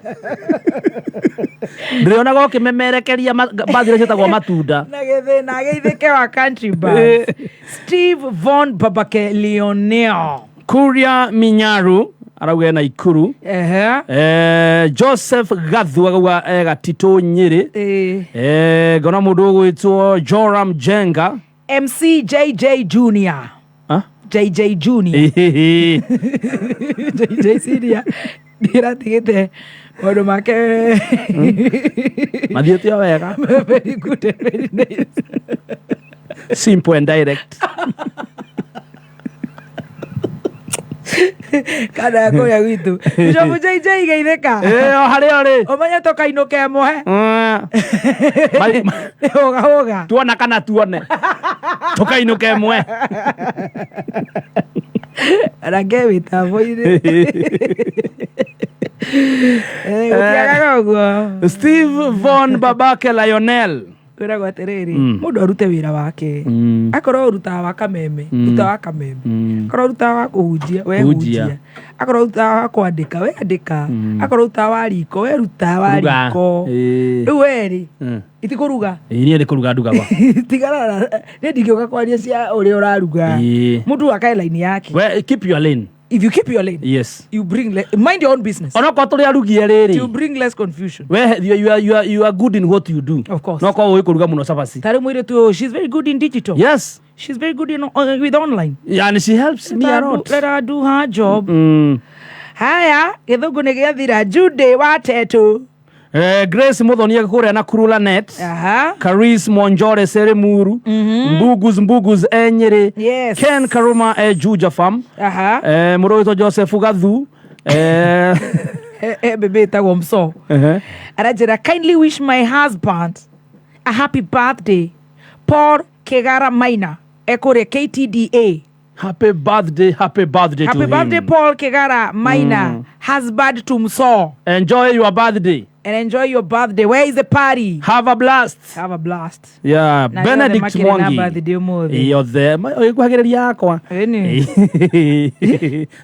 ndĩrĩonaga ũkĩmemerekeria mbathi iria ciĩtagwo matunda. Na gĩthĩna geithĩke wa Country Buzz. Steve Von Babake Lionel. Kuria Minyaru arauga ena Ikuru. Joseph Gathu akauga Gatitũ Nyĩrĩ. Ngona mũndũ ũgwĩtwo Joram Jenga. MC JJ Junior. Ah? JJ Junior. Ĩhĩhĩ. JJ Senior ndĩratigĩte maũndũ make. Mathiĩte o wega. Very good and very nice. Simple and direct. Kana kũrĩa gwitũ Bishop JJ geithĩka. O harĩa ũrĩ. Ũmenye tũkainũke ĩmwe. Hũga hũga. Tuona kana tuone tũkainũka ĩmwe. Range mĩtambo-inĩ. Gũtiagaga ũguo. Steve Von Babake Lionel. Kwĩragwo atĩrĩrĩ, mũndũ arute wĩra wake. Akorwo ũrutaga wa kameme, ruta wa kameme. Akorwo ũrutaga wa kũhunjia, we Hunjia. hunjia. Akorwo ũrutaga wa kwandĩka, we andĩka. Akorwo ũrutaga wa riko, we ruta wa Ruga. riko. Rĩu werĩ itikũruga. Ĩĩ, niĩ nĩ kũruga ndugaga. Tigana na niĩ, ndingĩũka kwaria cia ũrĩa ũraruga. Mũndũ akae laini yake. We keep your lane. If you keep your lane, you bring mind your own business, Onokorwo tũrĩ arugi erĩ you rĩ, bring less confusion. We you are good in what you do. Of course. No korwo ũĩ kũruga mũno cabaci. Tarĩ mũirĩtu ũyũ, she's very good in digital. She's very good with online. Yani she helps me Let a her do, lot. let her do her job. Haya, gĩthũngũ nĩ gĩathira. Jude wa tetu. Grace Muthoni kũrĩa na Kurula net. Caris Monjore Seremuru, Mbugus Mbugus Enyere. Ken Karuma e Juja Farm. Mũndũ wĩtwo Joseph Gathu. Bebe ĩtagwo mso. Aranjĩra, "Kindly wish my husband a happy birthday, Paul Kegara Maina, ekũrĩa KTDA." Happy birthday, happy birthday Happy to birthday, him. Paul Kegara Maina, husband to Mso. Enjoy your birthday. And enjoy your birthday. Where is the party? Have a blast. Have a blast. Yeah. Na Benedict yothe makĩrĩ na Mwangi. birthday ũmũthĩ. Yothe ĩkuhagĩrĩria yakwa. Ĩni.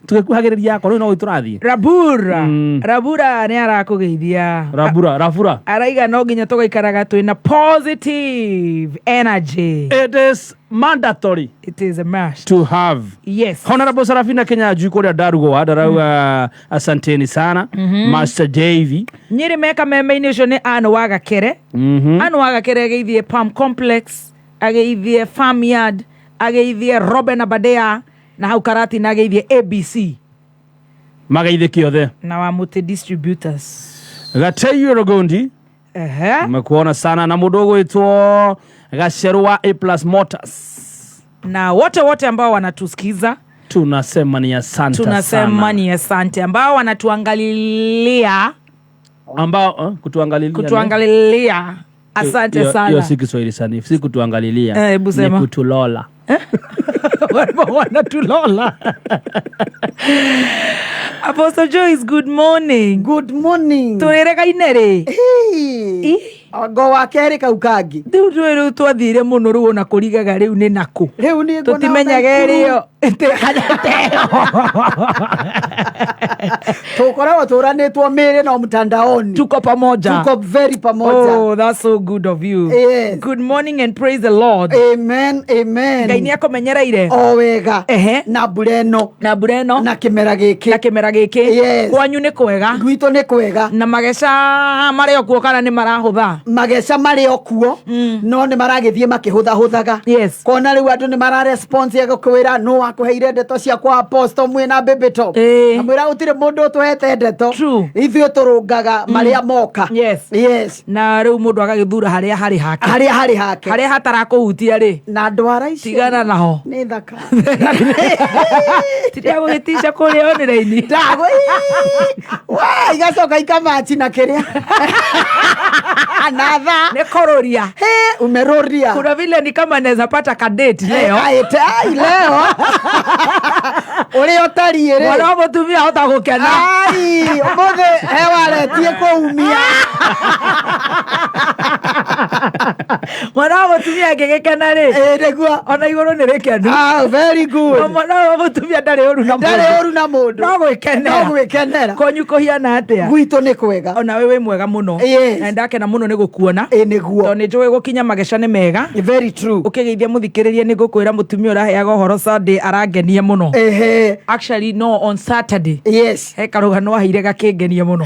Tũgĩkuhagĩrĩria yakwa rĩu no tũrathiĩ. Rabura. Rabura nĩ arakũgeithia. Rabura, Rabura. Araiga no nginya tũgaikaraga twĩna positive energy. It is mandatory It is a must. to have. Honorable Sarafina Kenya juu kũrĩa ndarugwa ndarauga asanteni sana, Master Davy. Nyĩrĩ meka meme-inĩ ũcio nĩ Ann wa Gakere. Ann wa Gakere ageithie Palm Complex, ageithie Farmyard, ageithie Robin Abadea na hau Karati, na ageithie ABC. Mageithĩke othe. Na wa Mũtĩ Distributors. Gateiyo Rogondi. Umekuona sana na mũndũ ũgwĩtwo Gaceru wa A Plus Motors. Na wote wote ambao wanatusikiza, Tunasema ni asante tunasema sana. ni asante. Ambao wanatuangalilia, Ambao kutuangalilia. Kutuangalilia, asante Hiyo sana. si Kiswahili sanifu, si kutuangalilia. Eh, hebu ni sema. kutulola. Wanatulola. Apostle Joyce, good morning. Good morning. Twĩrĩgaine rĩ? Hey. Ngo wa kerĩ kau kangĩ. Rĩu ndũĩ, rĩu twathire mũno, rĩu ona kũrigaga rĩu nĩ nakũ. Rĩu nĩ nguona Tũtimenyaga ona ĩrĩo. Tũkoragwo tũranĩtwo mĩĩrĩ no mtandaoni. Tuko pamoja. Tuko very pamoja. Oh, that's so good of you. Yes. Good morning and praise the Lord. Amen, amen. Ngai nĩ akũmenyereire. O wega. Na mbura ĩno. Na mbura ĩno. Na kĩmera gĩkĩ. Na kĩmera gĩkĩ. Yes. Kwanyu nĩ kwega? Gwitũ nĩ kwega. Na mageca marĩ o kuo kana nĩ marahũtha? Mageca marĩ o kuo, no nĩ maragĩthiĩ makĩhũthahũthaga. Kona rĩu andũ nĩ mara response ya gũkwĩra, "No wakũheire ndeto ciakwa, Apostle, mwĩna Baby Top?" Amwĩra gũtirĩ mũndũ ũtũhete ndeto. Ithuĩ tũrũngaga marĩa moka. Na rĩu mũndũ agagĩthura harĩa harĩ hake. Harĩa harĩ hake. Harĩa hatarakũhutia rĩ, na ndwara icio tigana naho. Nĩ thaka. Tiria gũgĩtica kũrĩa online. Ndagũ wa igacoka ikamachi na kĩrĩa na tha. Nĩ kũrũria. He, umeroria. Kuna vile ni kama naweza pata kadate leo. Ai, ai, leo ũrĩa ũtariĩ rĩ, mwana wa mũtumia ahota gũkena. Ai, ũmũthĩ he waretie kũumia. Mwana wa mũtumia angĩgĩkena rĩ, Ĩ, nĩguo. Ona igũrũ nĩ rĩkenu. Ah, very good. No mwana wa mũtumia ndarĩ ũru na Ndarĩ mũndũ. ũru na mũndũ. No gwĩkenera. No gwĩkenera. Kwanyu kũhiana atĩa? Gwitũ nĩ kwega. Ona we wĩ mwega mũno. Na ndakena mũno nĩ gũkuona. Ĩ, nĩguo. Tondũ nĩ njũĩ gũkinya mageca nĩ mega. Very true. Ũkĩgeithia mũthikĩrĩria, nĩ ngũkwĩra mũtumia ũraheaga ũhoro Sunday arangenia mũno. Actually no, on Saturday. He karũgano aheire gakĩngenia mũno.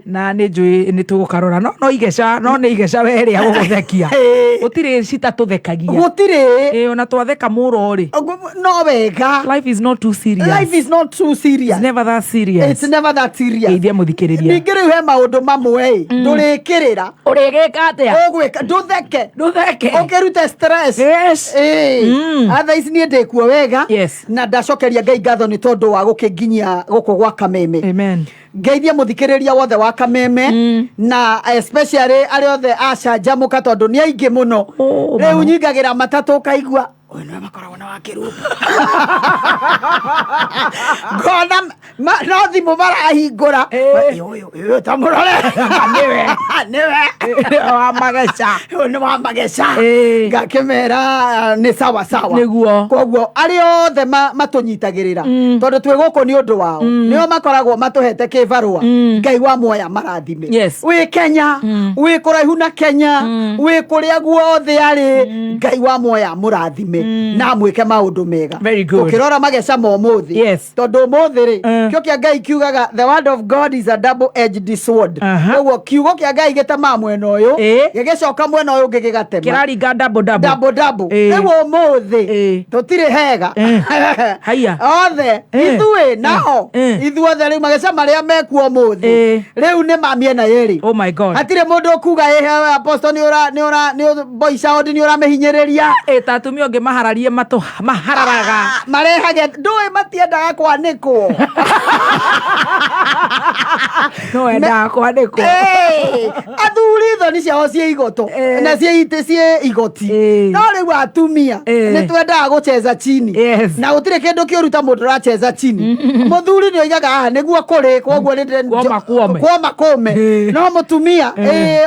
Na nĩ njũĩ nĩ tũgũkarora, no igeca, no nĩ igeca werĩa gũgũthekia. Gũtirĩ citatũthekagia. Gũtirĩ. Ĩ, ona twatheka mũro rĩ. No wega. Life is not too serious. Life is not too serious. It's never that serious. It's never that serious. Geithia mũthikĩrĩria. Ningĩ rĩu he maũndũ mamwe ĩ ndũrĩkĩrĩra. Ũrĩgĩka atĩa? Ũgwĩka ndũtheke. Ndũtheke. Ũkĩrute stress. Ĩĩ, thaa ici niĩ ndĩkuo wega. Na ndacokeria Ngai ngatho nĩ tondũ wa gũkĩnginyia gũkũ gwa Kameme. Amen. Ngeithie mũthikĩrĩria wothe wa Kameme, na especially arĩa othe acanjamũka, tondũ nĩ aingĩ mũno. Rĩu Mũno. nyingagĩra matatũ, ũkaigua ũyũ nĩwe makoragwo na wakĩrumba, ngona. No thimũ marahingũra. Ũyũ ũyũ ta mũrore nĩwe nĩwe wa mageca. Ũyũ nĩ wa mageca. Ngakĩmera nĩ sawa sawa. Nĩguo. Koguo arĩa othe matũnyitagĩrĩra, tondũ twĩ gũkũ nĩ ũndũ wao, nĩo makoragwo matũhete kĩbarũa. Ngai wa muoya marathime. Wĩ Kenya, wĩ kũraihu na Kenya, wĩ kũrĩa guothe arĩ, Ngai wa muoya mũrathime na amwĩke maũndũ mega. Very good. Tũkĩrora mageca ma ũmũthĩ, tondũ ũmũthĩ rĩ, kĩo kĩa Ngai kiugaga, "The word of God is a double edged sword." Koguo kiugo kĩa Ngai gĩtemaga mwena ũyũ, gĩgĩcoka mwena ũyũ ũngĩ gĩgatema. Kĩraringa double double. Double double. Rĩu ũmũthĩ tũtirĩ hega. Haiya. Othe ithuĩ nao, ithuothe rĩu mageca marĩa mekuo ũmũthĩ rĩu nĩ ma mĩena yerĩ. Oh my God. Hatirĩ mũndũ ũkuga ĩhe apostle nĩ ũra nĩ ũra nĩ boy child nĩ ũramĩhinyĩrĩria. Ta atumia ũngĩ mahararie matũ mahararaga. Ah, marehage ndũĩ matiendaga kwanĩkwo. No endaga kwandĩkwo. Ĩĩ, athuri thoni ciao ciĩ igoto na ciĩ itĩ ciĩ igoti, no rĩu atumia nĩ twendaga gũcheza chini. Na gũtirĩ kĩndũ kĩũru ta mũndũ ũracheza chini. Mũthuri nĩ oigaga haha nĩguo kũrĩ, koguo nĩ Kuoma kuome. Kuoma kũme. No mũtumia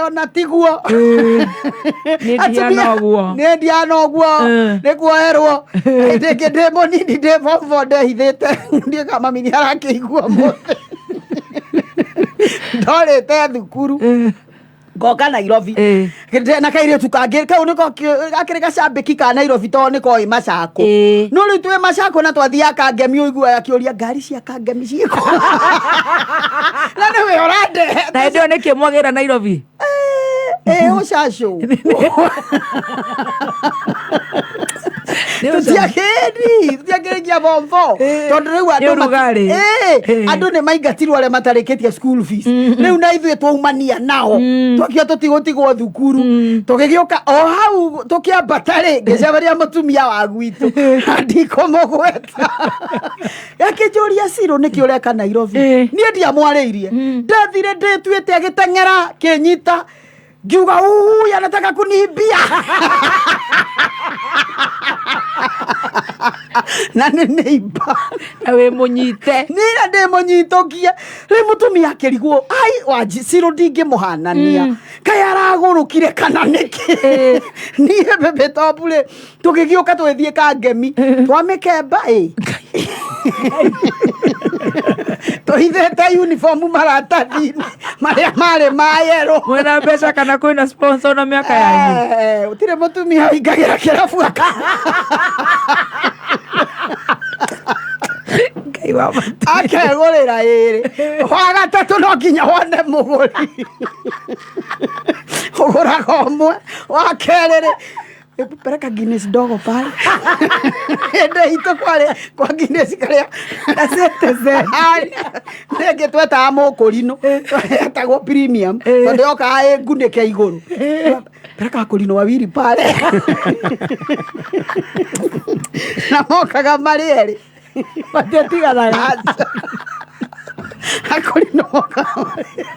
ona tiguo. Nĩ ndiana ũguo. Nĩ ndiana ũguo. Nĩ kuoherwo. Hĩndĩ ĩngĩ ndĩ mũnini, ndĩ form four, ndehithĩte ndiĩ kama mami nĩ arakĩigua mũthĩ. Ndorĩte thukuru ngoka Nairobi. Na kairĩtu kangĩ kau nĩko gakĩrĩ gacambĩki ka Nairobi, tondũ nĩkoĩ macakũ. No rĩu twĩ macakũ na twathiaga Kangemi, ũiguaga akĩũria ngari cia Kangemi ciĩkũ, na nĩwe ũrandehe. Na hĩndĩ ĩyo nĩkĩ mwagĩra Nairobi? Ĩ ũcacũ. Nĩ ũcacũ. Tũtiakĩri tũtiakĩrĩkia form four, tondũ rĩu Nĩ andũ ũrugarĩ. Andũ nĩ maingatirwo arĩa matarĩkĩtie school fees. Rĩu na ithuĩ twaumania nao, twakio tũtigũtigwo thukuru. Tũgĩgĩũka o hau tũkĩambata rĩ, ngĩcemania mũtumia wa gwitũ na ndikũmũgweta, akĩnjũria, "Cirũ, nĩkĩ ũreka Nairobi?" Niĩ ndiamwarĩirie, ndathire ndĩtuĩte, agĩteng'era kĩnyita, ngiuga, "Huyu anataka kuniibia," na nĩ nĩimba. Na wĩ mũnyite. Nĩra ndĩ mũnyitũkie. Rĩu mũtumia akĩrigwo, ai wanji cirũ ndingĩmũhanania, kaĩ aragũrũkire kana nĩkĩ? Niĩ bebe topu rĩ, tũgĩgĩũka tũgĩthiĩ Kangemi, twamĩkemba ĩ tũhithĩte uniform maratathi-inĩ marĩa marĩ ma yellow. Mwĩna mbeca kana kwĩna sponsor na mĩaka yanyu? Eh, gũtirĩ mũtumia ũingagĩra kĩrabu aka Ngai wa matu. Akegũrĩra ĩrĩ, wa gatatũ no nginya wone mũgũri, ũgũraga ũmwe, wa kerĩ rĩ, "Hebu peleka Guinness ndogo pale." Hĩndĩ itũ kwarĩ kwa Guinness karĩa Citizen. Rĩngĩ twetaga mũkũrinũ, etagwo premium tondũ yokaga ĩ ngunĩke igũrũ. "Peleka akũrinũ wawili pale," na mokaga marĩ erĩ. Matiatiganaga. Akũrinũ mokaga marĩ erĩ.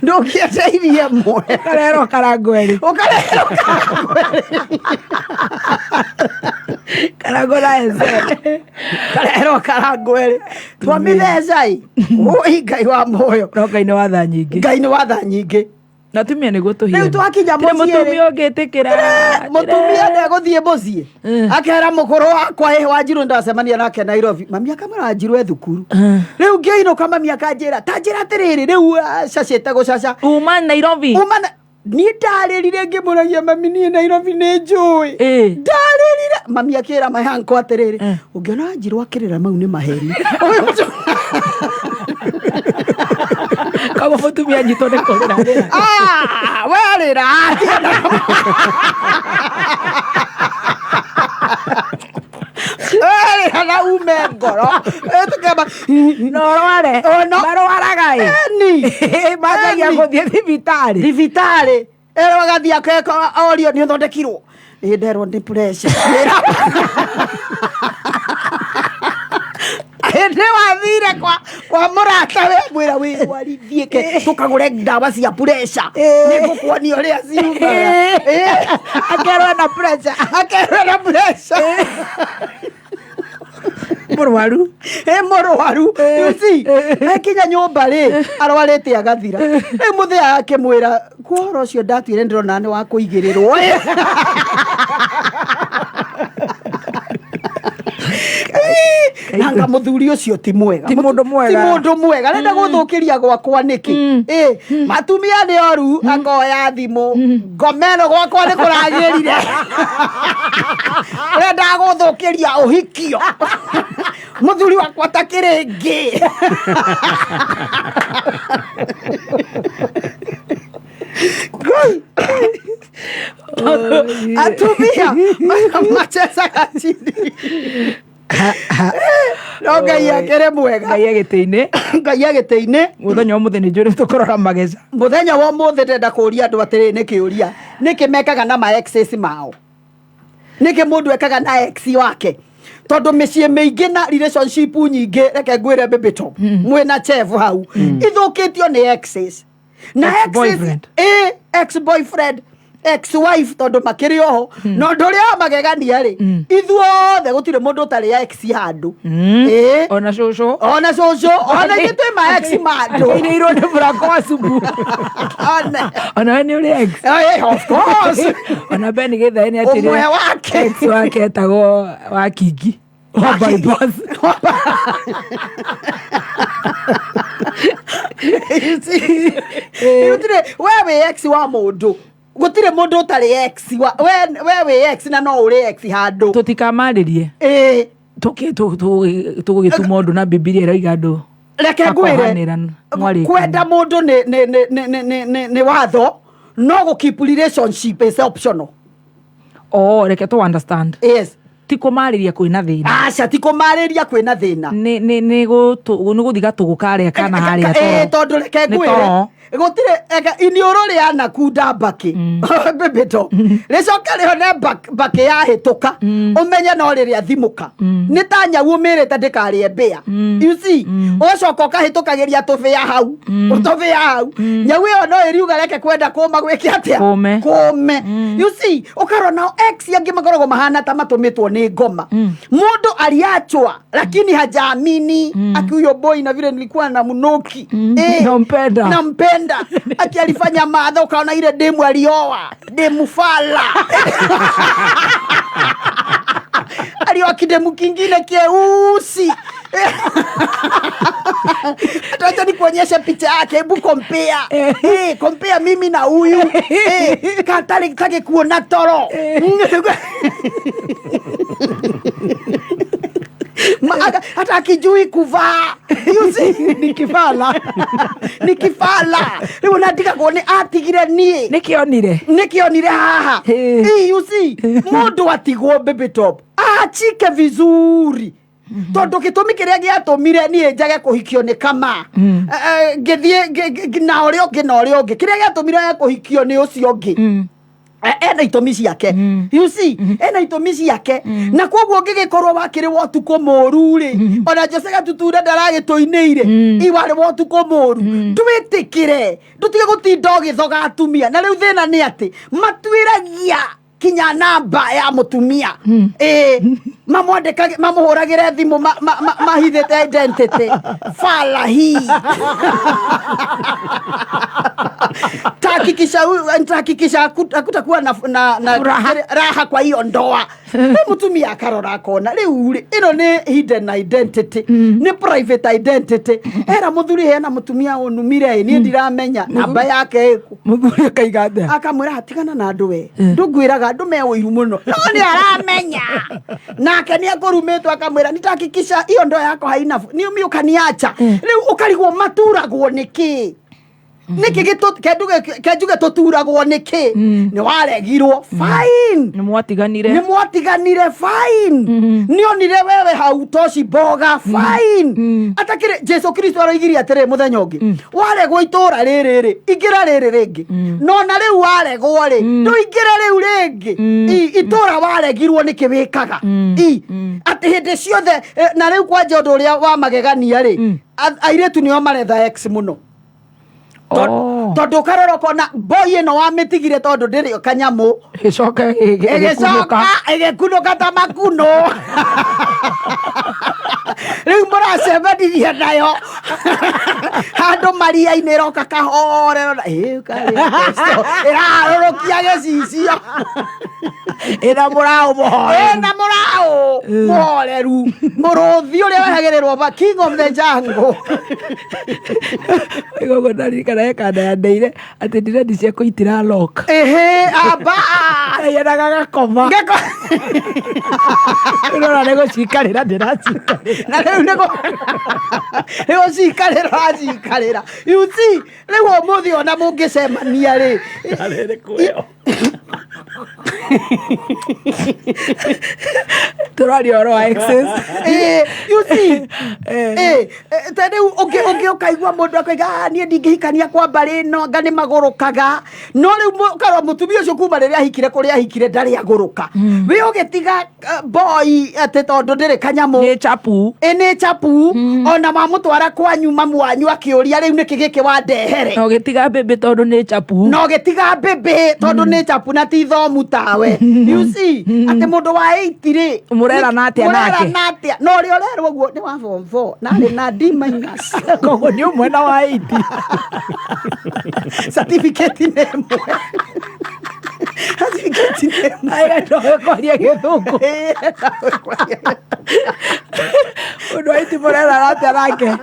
Ndũngĩendeirie mwe. Karerwo karango erĩ. Ũkarerwo karango erĩ. Karango na eze. Karerwo karango erĩ, twamĩtheca ĩ, ũi Ngai wa muoyo. No Ngai nĩ watha nyingĩ. Ngai nĩ watha nyingĩ. Na atumia nĩguo tũhiane. Rĩu twakinya Tirĩ mũciĩ rĩ. mũtumia ũngĩtĩkĩra. Mũtumia ndegũthiĩ mũciĩ akera mũkũrũ wakwa, "Ĩ Wanjirũ ndacemania nake Nairobi." Mami akamwĩra, "Wanjirũ e thukuru." Rĩu ngĩinũka, mami akanjĩra, "Ta njĩra atĩrĩrĩ, rĩu cacĩte gũcaca." Uma Nairobi. Uma na niĩ ndarĩrire ngĩmũragia mami, niĩ Nairobi nĩ njũĩ. Ndarĩrire, mami akĩra my uncle atĩrĩrĩ, "Ũngĩona Wanjirũ akĩrĩra, mau nĩ maheni." Ũyũ Koguo mũtumia anyitwo nĩ kũrĩra rĩra. Ah, werĩra. Werĩra na ume ngoro. Ĩtũkema No rware. Oh, no. Marwaraga ĩ. Eni. Manjagia Eni. gũthiĩ thibitarĩ. Thibitarĩ erwo agathiĩ akeka orio, "Nĩ ũthondekirwo?" "Ĩ, nderwo nĩ pressure." Hĩndĩ wathire kwa mũrata we mwĩra wĩrwarithie ke tũkagũre ndawa cia pressure, nĩ ngũkuonia ũrĩa ciumaga. Akerwo na pressure. Akerwo na pressure. Mũrwaru. Ĩ mũrwaru, you see, akinya nyũmba rĩ, arwarĩte agathira. Rĩu mũthĩa akĩmwĩra, kuo ũhoro ũcio ndatuire ndĩrona nĩ wa kũigĩrĩrwo. Nanga mũthuri ũcio ti mwega. Ti mũndũ mwega. Ti mũndũ mwega, arenda gũthũkĩria gwakwa nĩkĩ? Ĩ matumia nĩ oru. Akoya thimũ, ngomeno gwakwa nĩ kũragĩrire, ũrenda gũthũkĩria ũhikio, mũthuri wakwa takĩrĩ ngĩ. Ngai. Atumia macecaga chini, no Ngai akĩrĩ mwega. Ngai agĩtĩ-inĩ. Ngai agĩtĩ-inĩ. Mũthenya wa mũthĩ nĩ njũĩ tũkũrora mageca. Mũthenya wa ũmũthĩ ndĩrenda kũũria andũ atĩrĩ, nĩ kĩũria, nĩkĩ mekaga na ma exes mao? Nĩkĩ mũndũ ekaga na ex wake? Tondũ mĩciĩ mĩingĩ na relationship nyingĩ, reke ngwĩre, bĩbĩto mwĩna chef hau, ithũkĩtio nĩ exes na exes. Ex-boyfriend. Ĩ, ex boyfriend, ex wife, tondũ makĩrĩ oho. Na ũndũ ũrĩa wa magegania rĩ, ithuothe gũtirĩ mũndũ ũtarĩ ex handũ. Ĩ. Ona cũcũ. Ona cũcũ, ona ithuĩ twĩ ma ex ma andũ. Akĩinĩirwo nĩ mũrango wa cubu. Ona Ona we nĩ ũrĩ ex. Of course. Ona Ben Gĩthaĩ nĩ atĩrĩ Ũmwe wake. Ex wake etagwo wa Kingi wa bypass. Gũtirĩ, we wĩ ex wa mũndũ, gũtirĩ mũndũ ũtarĩ ex wa we wĩ ex na no ũrĩ ex handũ. Tũtikamarĩrie. Ĩ. Tũgũgĩtuma ũndũ na Bibilia ĩroiga andũ Reke ngwĩre, makohanĩra mwarĩkana. Kwenda mũndũ nĩ watho, no gũ keep relationship is optional. Oh, reke tũ understand. Yes. Ti kũmarĩria kwĩna thĩna. Aca, ti kũmarĩria kwĩna thĩna. Nĩ gũthiga tũgũ karĩa kana harĩa Ĩ, toro. Tondũ reke Nĩ ngwĩre, toro. Gũtirĩ iniũrũ rĩanakunda mbakĩ, bĩbĩto rĩcoke rĩone mbakĩ yahĩtũka, ũmenye no rĩrĩa thimũka nĩ ta nyau ũmĩrĩte ndĩkarĩe mbĩa. You see, ũgacoka ũkahĩtũkagĩria tũbĩa hau, tũbĩa hau, nyau ĩyo no ĩriuga reke kwenda kũma gwĩke atĩa? Kũme. Kũme. You see, ũkarora nao ex angĩ makoragwo mahana ta matũmĩtwo nĩ ngoma. Mũndũ aliachwa lakini hajaamini, aki huyo boy na vile nilikuwa na mnuki. Eh, Nampenda. Nampenda. Aki alifanya madha, ukaona ile demu alioa demu fala, alioa kidemu kingine kieusi. Hata nikuonyeshe picha yake, hebu compare. Eh, compare mimi na huyu. Eh, katari take kuona toro. Hata akijui kuvaa. You see, Ni kifala. Ni kifala. Rĩu natigagwo nĩ atigire niĩ. Nĩkĩonire. Nĩkĩonire haha. Eh. Eh, you see, mũndũ atigwo, baby top, aachike vizuri, tondũ gĩtũmi kĩrĩa gĩatũmire niĩ njage kũhikio nĩ kama ngĩthiĩ na ũrĩa ũngĩ, na ũrĩa ũngĩ, kĩrĩa gĩatũmire age kũhikio nĩ ũcio ũngĩ, ena itũmi ciake. You see, ena itũmi ciake, na koguo ũngĩgĩkorwo wakĩrĩ wa ũtukũ mũru rĩ, ona Jose Gatutura ndaragĩtũinĩire iwarĩ wa ũtukũ mũru. Ndwĩtĩkĩre, ndũtige gũtinda ũgĩthoga atumia. Na rĩu thĩna nĩ atĩ matuĩragia kinya namba ya mũtumia, ĩ mamwandĩkage, mamũhũragĩre thimũ mahithĩte identity. Fala hii tahakikisha hakutakuwa na Raha. Raha kwa hiyo ndoa. Rĩu mũtumia akarora akona rĩu rĩ, ĩno nĩ hidden identity, nĩ private identity. Era mũthuri, hena mũtumia ũnumire ĩ, niĩ ndiramenya namba yake ĩkũ. Mũthuri akaiga atĩa? Akamwĩra, "Hatigana na andũ, we ndũngwĩraga andũ me ũiru mũno." No nĩ aramenya nake nĩ akũrumĩtwo. Akamwĩra, "Nitahakikisha hiyo ndoa yako haina ni ukaniacha." Rĩu ũkarigwo maturagwo nĩkĩ, nĩkĩ kenjuge tũturagwo nĩkĩ? Nĩ waregirwo, fine. Nĩ mwatiganire. Nĩ mwatiganire, fine. Nĩonire wewe hautoshi mboga, fine. Atakĩrĩ Jesu Kristo aroigirie atĩrĩ, mũthenya ũngĩ waregwo itũra rĩrĩ rĩ, ingĩra rĩrĩ rĩngĩ. No na rĩu waregwo rĩ, ndũingĩre rĩu rĩngĩ. Itũra waregirwo nĩkĩ wĩkaga I atĩ hĩndĩ ciothe na rĩu kwanja ũndũ ũrĩa wa magegania rĩ, airĩtu nĩo maretha ex mũno. Oh. Tondũ ũkarora ũkona boy ĩno wamĩtigire tondũ ndĩrĩ kanyamũ, ĩgĩcoka ĩgĩcoka ĩgĩkunũka ta makuno. Rĩu mũracemanirie nayo handũ maria-inĩ ĩroka kahorero na ĩ, karĩ apostle. Ĩraharũrũkia gĩcicio. Ĩna mũraũ mũhoreru. Ĩna mũraũ mũhoreru. Mũrũthi ũrĩa wehagĩrĩrwo ba king of the jungle. Ũguo ndaririkana he kanda yandeire atĩ ndiredi ciakwa itira lock. Ehe, amba. Yendaga gakoma. Ngeko. Ũrona nĩ gũcikarĩra ndĩracikarĩra. Na rĩu nĩ gũcikarĩra ũracikarĩra. You see, rĩu ũmũthĩ ona mũngĩcemania rĩ. Arĩrĩ kwĩyo. Tũraria ũhoro wa exes. You see, ta rĩu ũngĩ ũkaigua mũndũ akoiga, "Ah, niĩ ndingĩhikania kwa mbarĩ ĩno, anga nĩ magũrũkaga." No rĩu ũkarora mũtumia ũcio kuma rĩrĩa ahikire kũrĩa ahikire ndarĩ agũrũka. Wĩ ũgĩtiga boy atĩ tondũ ndĩrĩ kanyamũ. Nĩ chapu. Ĩ, nĩ chapu. Ona mamũtwara kwanyu mamu wanyu akĩũria rĩu nĩkĩ gĩkĩ wandehere. Na ũgĩtiga mbĩmbĩ tondũ nĩ chapu. Na ũgĩtiga mbĩmbĩ tondũ nĩ chapu na ti thomu tawe. You see, atĩ mũndũ wa 8 rĩ, Mũrerana atĩa nake? Mũrerana atĩa? Na ũrĩa ũrerwo ũguo nĩ wa form 4, na arĩ na D minus. Koguo nĩ ũmwe na wa 8. Certificate nĩ ĩmwe. Certificate nĩ ĩmwe. Aya, ndoe kwaria gĩthũngũ. Mũndũ wa 8 mũrerana atĩa nake?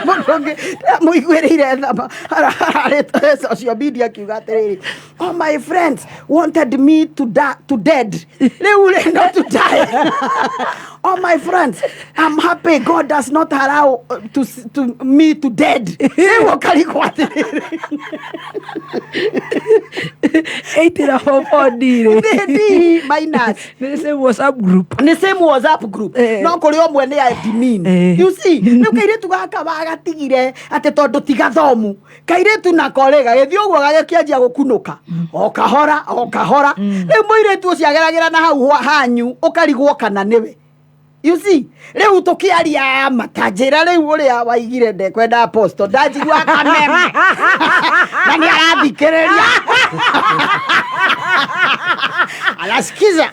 Mũndũ ũngĩ ndĩramũiguĩrĩire tha, ararĩte social media akiuga atĩrĩrĩ, all my friends wanted me to to dead. Rĩu rĩ, not to die. All my friends, I'm happy God does not allow to me to dead. Rĩu ũkarigwo atĩrĩrĩ. 8 na form 4 D rĩ. Nĩ D minus. Nĩ same WhatsApp group. Nĩ same WhatsApp group. No kũrĩ ũmwe nĩ admin. You see, rĩu kairĩtu gaka wagatigire atĩ tondũ ti gathomu. Kairĩtu nako rĩ, gagĩthiĩ ũguo gagĩkĩanjia gũkunũka. O kahora, o kahora. Rĩu mũirĩtu ũcio ageragĩra na hau hanyu, ũkarigwo kana nĩwe. You see, rĩu tũkĩaria ma, ta njĩra rĩu ũrĩa waigire ndekwenda apostle, ndanjigua kameme. Na nĩ arathikĩrĩria. Anasikiza.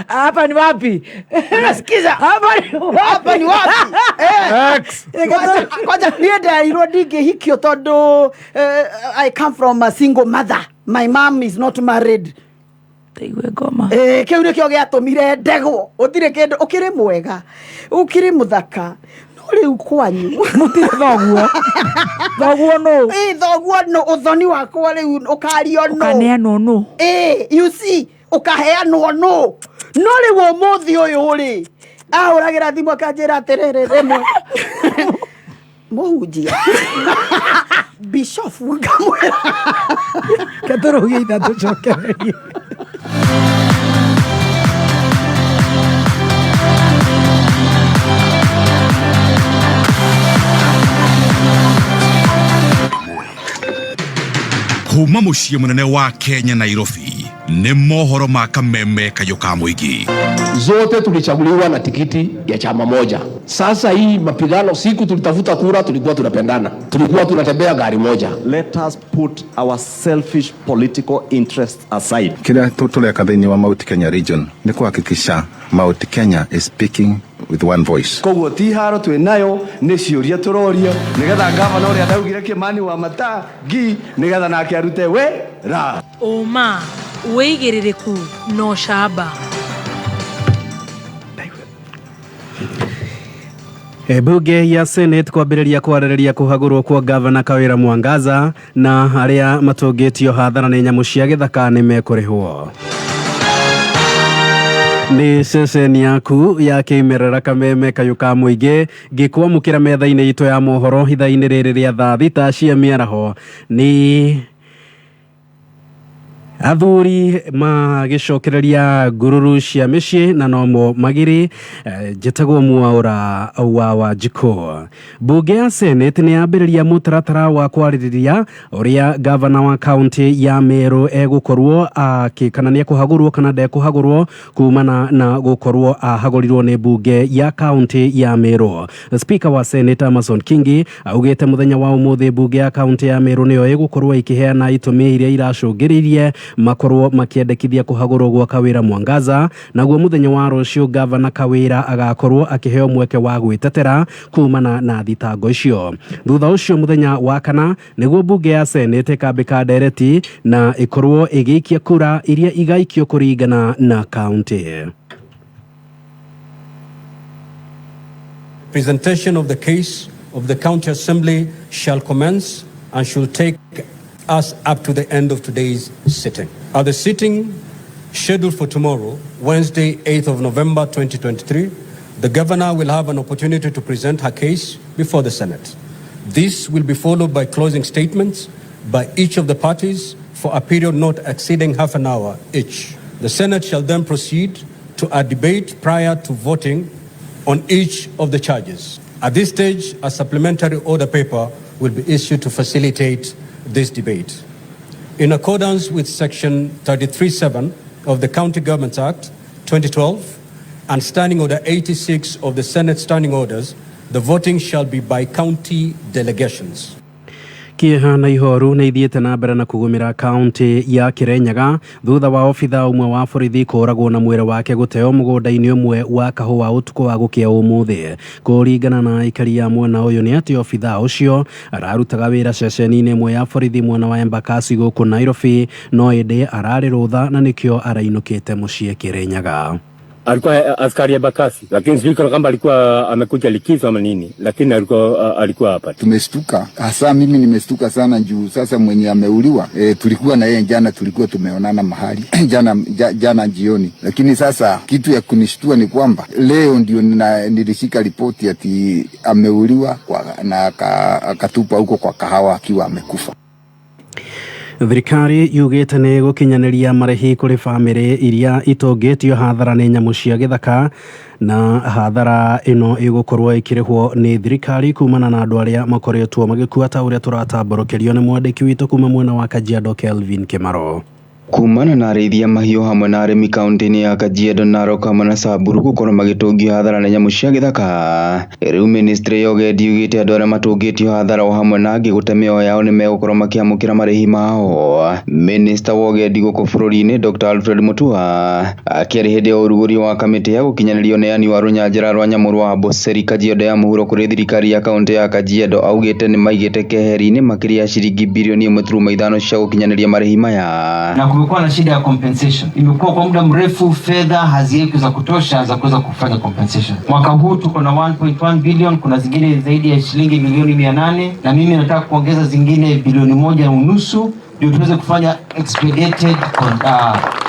Hapa ni wapi? Anasikiza. Hapa ni wapi? Hapa ni wapi? X. Kwanza niĩ nderirwo ndingĩhikio tondũ, I come from a single mother. My mom is not married. Taigue ngoma. Kĩu nĩkĩo gĩatũmire ndegwo. Gũtirĩ kĩndũ, ũkĩrĩ mwega, ũkĩrĩ mũthaka. No rĩu kwanyu. Mũtirĩ thoguo. Thoguo nũ? Thoguo nũ? Ũthoni wakwa rĩu ũkario nũ? Ũkaneanwo nũ? You see, ũkaheanwo nũ? No rĩu ũmũthĩ ũyũ rĩ, ahũragĩra thimũ akanjĩra atĩrĩrĩ, rĩmwe. Mũhunjia. Bishop ngamwĩra. Ketũrũgie ithatũ cokererie. Kuma muciĩ mũnene wa Kenya Nairobi nĩ mohoro ma kameme kayũ ka mũingĩ. Zote tulichaguliwa na tikiti ya chama moja. Sasa hii mapigano, siku tulitafuta kura tulikuwa tunapendana, tulikuwa tunatembea gari moja. Let us put our selfish political interests aside. Kila tureka thĩinĩ wa Mount Kenya region nĩ kuhakikisha Mount Kenya is speaking with one voice. Koguo ti haro twĩ nayo, nĩ ciũria tũrorio nĩgetha gavana ũrĩa ndaugire Kimani wa Matangi nĩgetha nake arute wĩra. Ũma, wĩigĩrĩrĩku na ũcamba. Bunge ya Senate kwambĩrĩria kwarĩrĩria kũhagũrwo kwa gavana Kawira Mwangaza na arĩa matũngĩtio hathara nĩ nyamũ cia gĩthaka nĩ mekũrĩhwo. Nĩ ceceni yaku ya kĩmerera kameme kayũ ka mũingĩ ngĩkwamũkĩra metha-inĩ itũ ya mohoro ithaa-inĩ rĩrĩ rĩa thaa thita cia mĩaraho. Nĩ athuri magĩcokereria ngururu cia mĩciĩ na nomo magiri, njĩtagwo Mwaũra wa Wanjikũ. Bunge ya Senate nĩ yambĩrĩria mũtaratara wa kwarĩrĩria ũrĩa gavana wa kaunti ya Meru egũkorwo kana nĩ ekũhagũrwo kana ndekũhagũrwo kumana na gũkorwo ahagũrirwo nĩ bunge ya kaunti ya Meru. Speaker wa Senate Amason Kingi augĩte mũthenya wa ũmũthĩ bunge ya kaunti ya Meru nĩyo ĩgũkorwo ĩkĩheana itũmi iria iracũngĩrĩirie Makorwo makĩendekithia kũhagũrwo gwa Kawĩra Mwangaza. Naguo mũthenya wa rũciũ gavana Kawĩra agakorwo akĩheo mweke wa gwĩtetera kumana na thitango icio. Thutha ũcio mũthenya wa kana nĩguo mbunge ya Senate ĩkambĩka ndereti na ĩkorwo ĩgĩikia kura iria igaikio kũringana na kaunti. Presentation of the case of the County Assembly shall commence and shall take us up to the end of today's sitting. At the sitting scheduled for tomorrow, Wednesday, 8th of November 2023, the Governor will have an opportunity to present her case before the Senate. This will be followed by closing statements by each of the parties for a period not exceeding half an hour each. The Senate shall then proceed to a debate prior to voting on each of the charges. At this stage, a supplementary order paper will be issued to facilitate this debate. In accordance with Section 33(7) of the County Governments Act 2012 and Standing Order 86 of the Senate Standing Orders, the voting shall be by county delegations. Kieha na ihoru nĩ ithiĩte na mbere na kũgũmĩra kaunti ya Kirinyaga thutha wa obitha ũmwe wa borithi kũragwo na mwĩrĩ wake gũteo mũgũnda-inĩ ũmwe wa kahũa ũtukũ wa gũkĩa ũmũthĩ. Kũringana na aikari a mwena ũyũ nĩ atĩ obitha ũcio ararutaga wĩra ceceni-inĩ ĩmwe ya borithi mwena wa Embakasi gũkũ Nairobi, no ĩndĩ ararĩ rũtha na nĩkĩo arainũkĩte mũciĩ Kirinyaga. Alikuwa askari ya Bakasi, lakini sijui kama alikuwa amekuja likizo ama nini, lakini alikuwa hapa. Tumestuka, hasa mimi nimestuka sana juu sasa mwenye ameuliwa, tulikuwa na yeye jana, tulikuwa tumeonana mahali jana jioni, lakini sasa kitu ya kunishtua ni kwamba leo ndio nilishika ripoti ati ameuliwa na akatupa huko kwa kahawa akiwa amekufa. Thirikari yugĩte nĩ gũkinyanĩria marĩhi kũrĩ bamĩrĩ iria itũngĩtio hathara nĩ nyamũ cia gĩthaka, na hathara ĩno ĩgũkorwo ĩkĩrĩhwo nĩ thirikari kumana na andũ arĩa makoretwo magĩkua ta ũrĩa tũratambũrũkĩrio nĩ mwandĩki witũ kuma mwena wa Kajiado Kelvin Kimaro. Kumana na arĩithia mahiũ hamwe na arĩmi kaunti-inĩ ya Kajiado, Narok hamwe na Samburu gũkorwo magĩtũngio hathara nĩ nyamũ cia gĩthaka. Rĩu ministry ya ũgendi yugĩte andũ arĩa matũngĩtio hathara o hamwe na angĩ gũte mĩoyo yao nĩ megũkorwo makĩamũkĩra marĩhi mao. Minister wa ũgendi gũkũ bũrũri-inĩ Dr. Alfred Mutua akĩaria hĩndĩ ya ũrugũria wa kamĩtĩ ya gũkinyanĩria ũneani wa rũnyanjara rwa nyamũ rwa Amboseli Kajiado ya mũhuro kũrĩ thirikari ya kaunti ya Kajiado augĩte nĩ maigĩte keheri-inĩ makĩria ya ciringi bilioni 1.5 cia gũkinyanĩria marĩhi maya. Na kumekuwa na shida ya compensation. Imekuwa kwa muda mrefu fedha haziweki za kutosha za kuweza kufanya compensation. Mwaka huu tuko na 1.1 billion, kuna zingine zaidi ya shilingi milioni 800, na mimi nataka kuongeza zingine bilioni 1.5 ndio tuweze kufanya expedited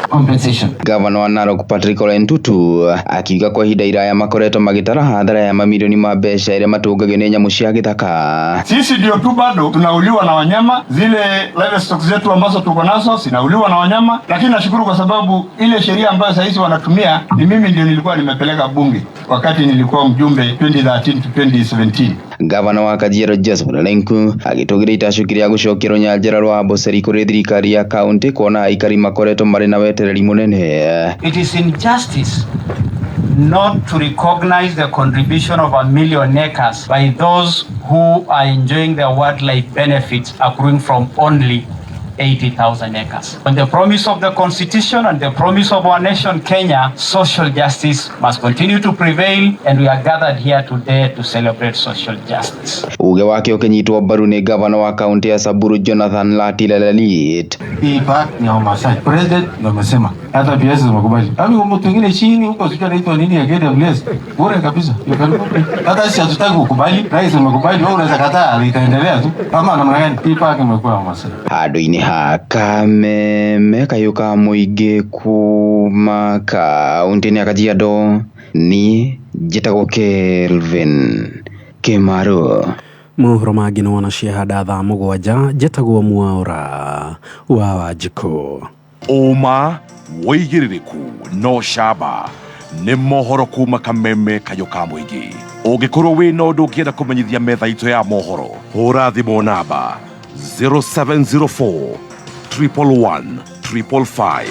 compensation. Gavana wa Narok Patrick Ole Ntutu akiuga kwa ihinda iraya makoretwo magĩtara hathara ya mamilioni ma mbeca iria matũngagio nĩ nyamũ cia gĩthaka. Sisi ndio tu bado tunauliwa na wanyama, zile livestock zetu ambazo tuko nazo zinauliwa na wanyama, lakini nashukuru kwa sababu ile sheria ambayo sasa hizi wanatumia ni mimi ndio nilikuwa nimepeleka bunge wakati nilikuwa mjumbe 2013 to 2017. Gavana wa Kajiado Joseph Lenku agĩtũgĩria itacũki rĩa gũcokia rũnyanjara rwa Amboseli kũrĩ thirikari ya kaunti kuona aikari makoretwo marĩ na wetereri mũnene. It is injustice not to recognize the contribution of 1 million acres by those who are enjoying their wildlife benefits accruing from only 80,000 acres. On the promise of the Constitution and the promise of our nation, Kenya, social justice must continue to prevail, and we are gathered here today to celebrate social justice. Uge wake ũkĩnyitwo mbaru nĩ gavana wa kaunti ya Samburu Jonathan Lati Lelelit. Hii park ni ya Wamasai. President ndo amesema. Hata PS zimekubali. Hapo mtu mwingine chini huko sijui anaitwa nini ya KWS. Bure kabisa. Hata sisi hatutaki kukubali. Rais amekubali, wewe unaweza kataa, itaendelea tu. Kama namna gani? Hii park imekuwa ya Wamasai. Handũ-inĩ ha Kameme kayũ ka mũingĩ kuma kaunti-inĩ ya Kajiado, niĩ njĩtagwo Kelvin Kimaro. Mohoro mangĩ nĩ wona ciahanda thaa 7. Njĩtagwo Mwaũra wa Wanjikũ. Ũma wĩigĩrĩrĩku no camba nĩ mohoro kuma Kameme kayũ ka mũingĩ. Ũngĩkorwo wĩna ũndũ ũngĩenda kũmenyithia metha itũ ya mohoro, hũra thimũ namba 0704 111 555.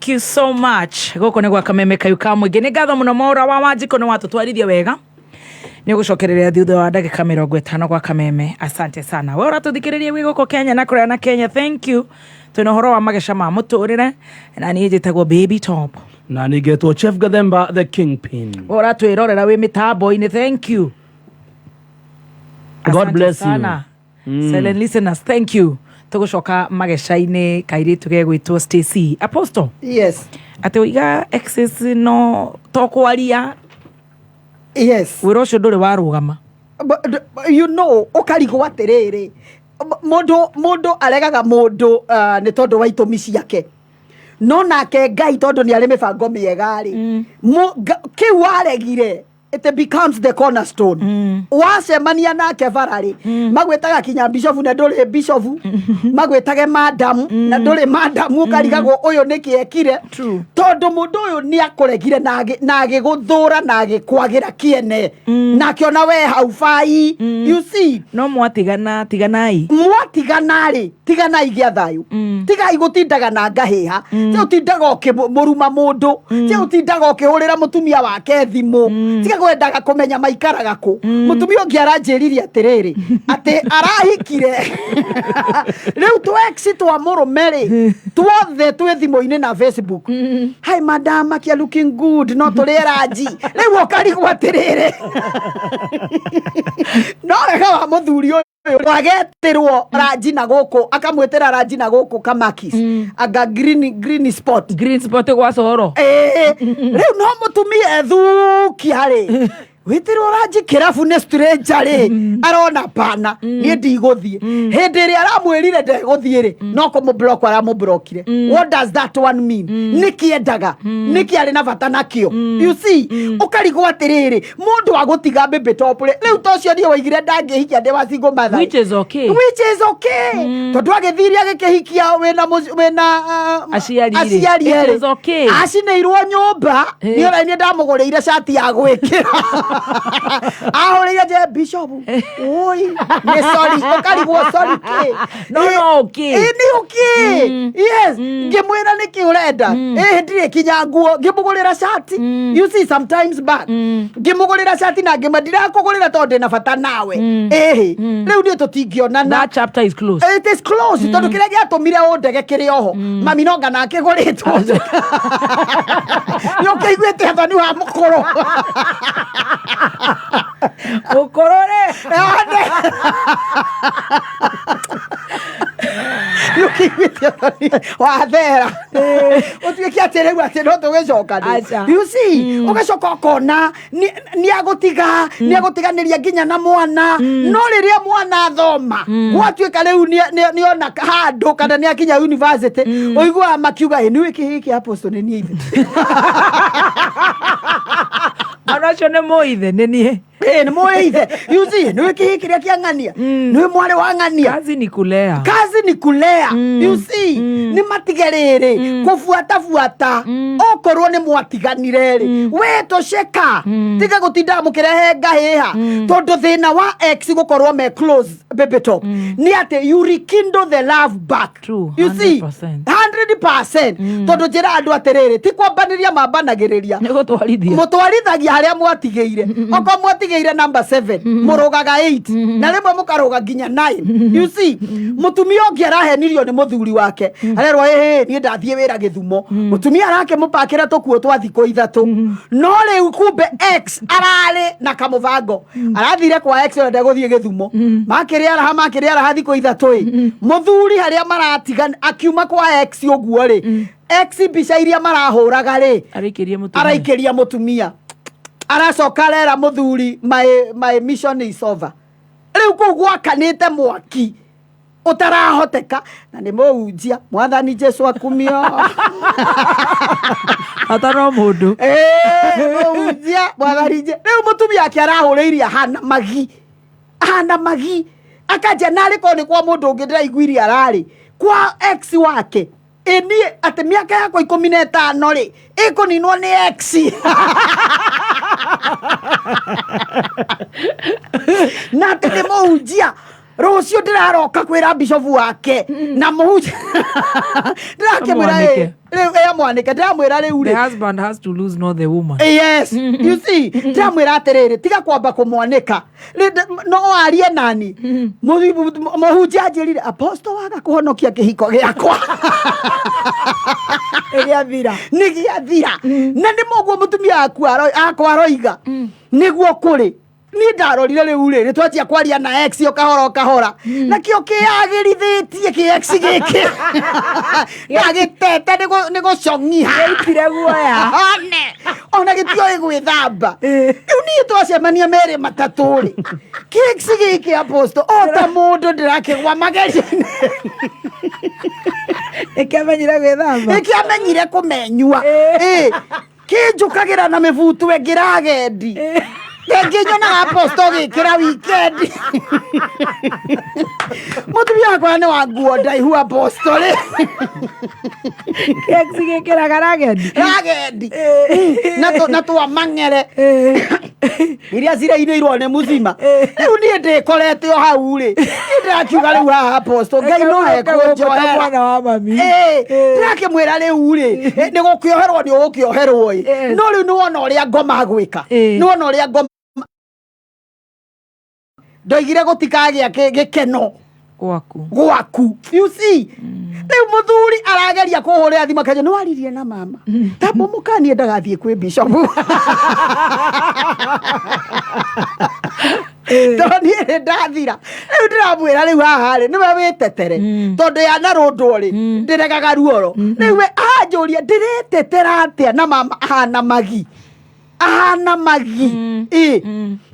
Thank you so much. Gũkũ nĩ gwa Kameme Kayu ka Mũingĩ. Nĩ ngatho mũno Mwaũra wa Wanjikũ nĩ watũtwarithia wega. Nĩ ũgũcokereria thutha wa ndagĩka 50 gwa Kameme. Asante sana. We ũratũthikĩrĩria wĩ gũkũ Kenya na kũraya na Kenya. Thank you. Twĩna ũhoro wa mageca ma mũtũrĩre na niĩ njĩtagwo Baby Top. Na ningĩtwo Chef Gathemba the Kingpin. We ũratwĩrorera wĩ mĩtambo-inĩ. Thank you. God Asante bless you. sana. Silent listeners, thank you. Tũgũcoka mageca-inĩ kairĩtu gegwĩtwo Stacy. Apostle. Yes. Atĩ ũiga exes no to kwaria. Yes. Wĩra ũcio ndũrĩ warũgama. But, you know, ũkarigwo atĩrĩrĩ, mũndũ aregaga mũndũ nĩ tondũ wa itũmi ciake, no nake Ngai tondũ nĩ arĩ mĩbango mĩega rĩ, kĩu waregire it becomes the cornerstone. Wacemania nake bara rĩ, magwĩtaga kinya bishofu na ndũrĩ bishofu, magwĩtage madamu na ndũrĩ madamu, ũkarigagwo ũyũ nĩkĩ ekire, tondũ mũndũ ũyũ nĩ akũregire na agĩgũthũra na agĩkwagĩra kĩene, na akĩona we haufai. You see? No mwatigana, tiganai. Mwatigana rĩ, tiganai gĩa thayũ, tigai gũtindaga na ngahĩha, tiga ũtindaga ũkĩmũruma mũndũ, tiga ũtindaga ũkĩhũrĩra mũtumia wake thimũ, tiga kwendaga kũmenya maikaraga kũ. Mũtumia ũngĩ aranjĩririe atĩrĩrĩ, atĩ arahikire rĩu tũ ex twa mũrũme rĩ, tuothe twĩ thimũ-inĩ na Facebook. Hi madam, akia looking good, no tũrĩe ranji. Rĩu ũkarigwo atĩrĩrĩ, no wega wa mũthuri ũyũ agetirwo ranji na gũkũ, akamwĩtĩra ranji na gũkũ Kamakis, anga green spot. Green spot gwa coro. Rĩu no mũtumia ethukia rĩ, wĩtĩrwo ranji kĩrabu nĩ stranger rĩ, arona pana niĩ ndigũthiĩ. Hĩndĩ ĩrĩa aramwĩrire ndegũthiĩ rĩ, no kũmũblock aramũblockire. What does that one mean? Nĩkĩ endaga? Nĩkĩ arĩ na bata nakĩo? You see, ũkarigwo atĩrĩrĩ, mũndũ agũtiga baby top rĩ, rĩu ta ũcio niĩ waigire ndangĩhikia ndĩ wa single mother. Which is okay. Which is okay. Tondũ agĩthire agĩkĩhikia wĩna Aciari rĩ. aciari It erĩ. is okay. Acinĩirwo nyũmba, niĩ ona niĩ ndamũgũrĩire cati ya gwĩkĩra. Ahũrĩire nje bishop. Oi, nĩ sorry, ũkarigwo sorry kĩ? No, no, okay. Nĩ okay. Yes, ngĩmwĩra nĩkĩ ũrenda. Ndirĩ kinya nguo, ngĩmũgũrĩra cati. You see, sometimes back. Ngĩmũgũrĩra cati na ngĩmwĩra ndirakũgũrĩra tondũ ndĩna bata nawe. Rĩu niĩ tũtingĩonana. That chapter is closed. It is closed, tondũ kĩrĩa gĩatũmire ũndege kĩrĩ oho. Mami no ngana akĩgũrĩtwo. Nĩ ũkĩiguĩte athoni wa mũkũrũ. Mũkũrũ rĩ. Nĩ ũkĩiguĩte athoni wa thera. Ũtuĩke atĩ rĩu atĩ no tũgĩcokane. Aca. You see, ũgacoka ũkona nĩ agũtiga, nĩ agũtiganĩria nginya na mwana. No rĩrĩa mwana athoma, gwatuĩka rĩu nĩ ona handũ kana nĩ akinya university, ũiguaga makiuga, ĩ, nĩ wĩkĩ gĩkĩ apostle nĩ niĩ ithe. Mwana ũcio nĩ mũithe, nĩ niĩ. Nĩ mũithe. You see, nĩ wĩkĩ kĩrĩa kĩa ng'ania? Nĩ mwarĩ wa ng'ania? Kazi ni kulea. Kazi ni kulea. You see, nĩ matige rĩrĩ, kũbuatabuata. Okorwo nĩ mwatiganire rĩ, we tũceka. Tiga gũtinda mũkĩrehe ngahĩha. Tondũ thĩna wa ex gũkorwo me close, baby top, nĩ atĩ you rekindle the love back. True, You see, 100%. 100%. Tondũ njĩra andũ atĩrĩrĩ, ti kwambanĩria mambanagĩrĩria. Nĩ gũtwarithia. Mũtwarithagia harĩa mwatigĩire. Okorwo mwatigĩire number 7, mũrũgaga 8, na rĩmwe mũkarũga nginya 9. You see, mũtumia ũngĩ arahenirio nĩ mũthuri wake. Arerwo, ĩhĩ, niĩ ndathiĩ wĩra Gĩthumo. Mũtumia arakĩmũpakĩra tũkuo twa thikũ 3. No rĩu kumbe ex ararĩ na kamũbango. Arathire kwa ex ũrĩa ndegũthiĩ Gĩthumo. Makĩrĩa raha, makĩrĩa raha thikũ 3 ĩ. Mũthuri harĩa maratiga akiuma kwa ex ũguo rĩ, ex mbica iria marahũraga rĩ, Araikĩria mũtumia. Araikĩria mũtumia. Aracoka arera mũthuri, my mission is over. Rĩu kũu gwakanĩte mwaki ũtarahoteka, na nĩ mũhunjia, Mwathani Jesu akumio. Ata no mũndũ. Mũhunjia, Mwathani Jesu. Rĩu mũtumia ake arahũrĩirie ahana magi. Ahana magi. Akanjia narĩ korwo nĩ kwa mũndũ ũngĩ ndĩraiguire ararĩ. Kwa ex wake. Ĩ niĩ atĩ mĩaka yakwa 15 rĩ, ĩkũninwo nĩ ex. Na atĩ nĩ mũhunjia. Rũciũ ndĩraroka kwĩra bishofu wake na mũhunjia ndĩrakĩmwĩra Amwanĩke. rĩu amwanĩke ndĩramwĩra rĩu The rĩ husband has to lose, not the woman. Yes, you see, ndĩramwĩra atĩrĩrĩ, tiga kwamba kũmwanĩka. No arie nani. Mũhunjia anjĩrire apostle waga kũhonokia kĩhiko gĩakwa Nĩgĩathira. Nĩgĩathira. Na nĩ mũguo mũtumia akwa aroiga nĩguo kũrĩ. Niĩ ndarorire rĩu rĩ, nĩ twanjia kwaria na ex o kahora o kahora, nakĩo kĩagĩrithĩtie kĩ ex gĩkĩ ndagĩtete nĩ gũcong'iha. Gĩaitire guoya. One ona gĩtioĩ gwĩthamba. Rĩu niĩ twacemania merĩ matatũ rĩ, kĩ ex gĩkĩ apostle o ta mũndũ ndĩrakĩgwa magerio-inĩ. Nĩkĩamenyire gwĩthamba. Nĩkĩamenyire kũmenyua. Ĩ, kĩnjũkagĩra na mĩbutu ĩngĩ ragendi rĩngĩ nyonaga apostle ũgĩkĩra wikendi. Mũtumia wakwa nĩ wa nguo ndaihu apostle rĩ. Kĩ ex gĩkĩraga ragendi. Ragendi na twa mang'ere iria cirainĩirwo nĩ mũcima. Rĩu niĩ ndĩkorete o hau rĩ, niĩ ndĩrakiuga rĩu haha apostle Ngai no ekũnjohera. Mwana wa mami. Ndĩrakĩmwĩra rĩu rĩ, nĩ gũkĩoherwo nĩ ũgũkĩoherwo ĩ, no rĩu nĩ wona ũrĩa ngoma gwĩka, nĩ wona ũrĩa ngoma ndoigire gũtikagĩa gĩkeno gwaku gwaku. You see, rĩu mũthuri arageria kũhũrĩra thimũ akanja nĩ waririe na mama tambo mũkanie ndagathiĩ kwĩ bishop tondũ niĩ nĩ ndathira. Rĩu ndĩramwĩra rĩu haha rĩ nĩwe wĩtetere tondũ yanarũndwo rĩ ndĩregaga ruoro. Rĩu we anjũria ndĩretetera atĩa na mama ahana magi ahana magi ĩ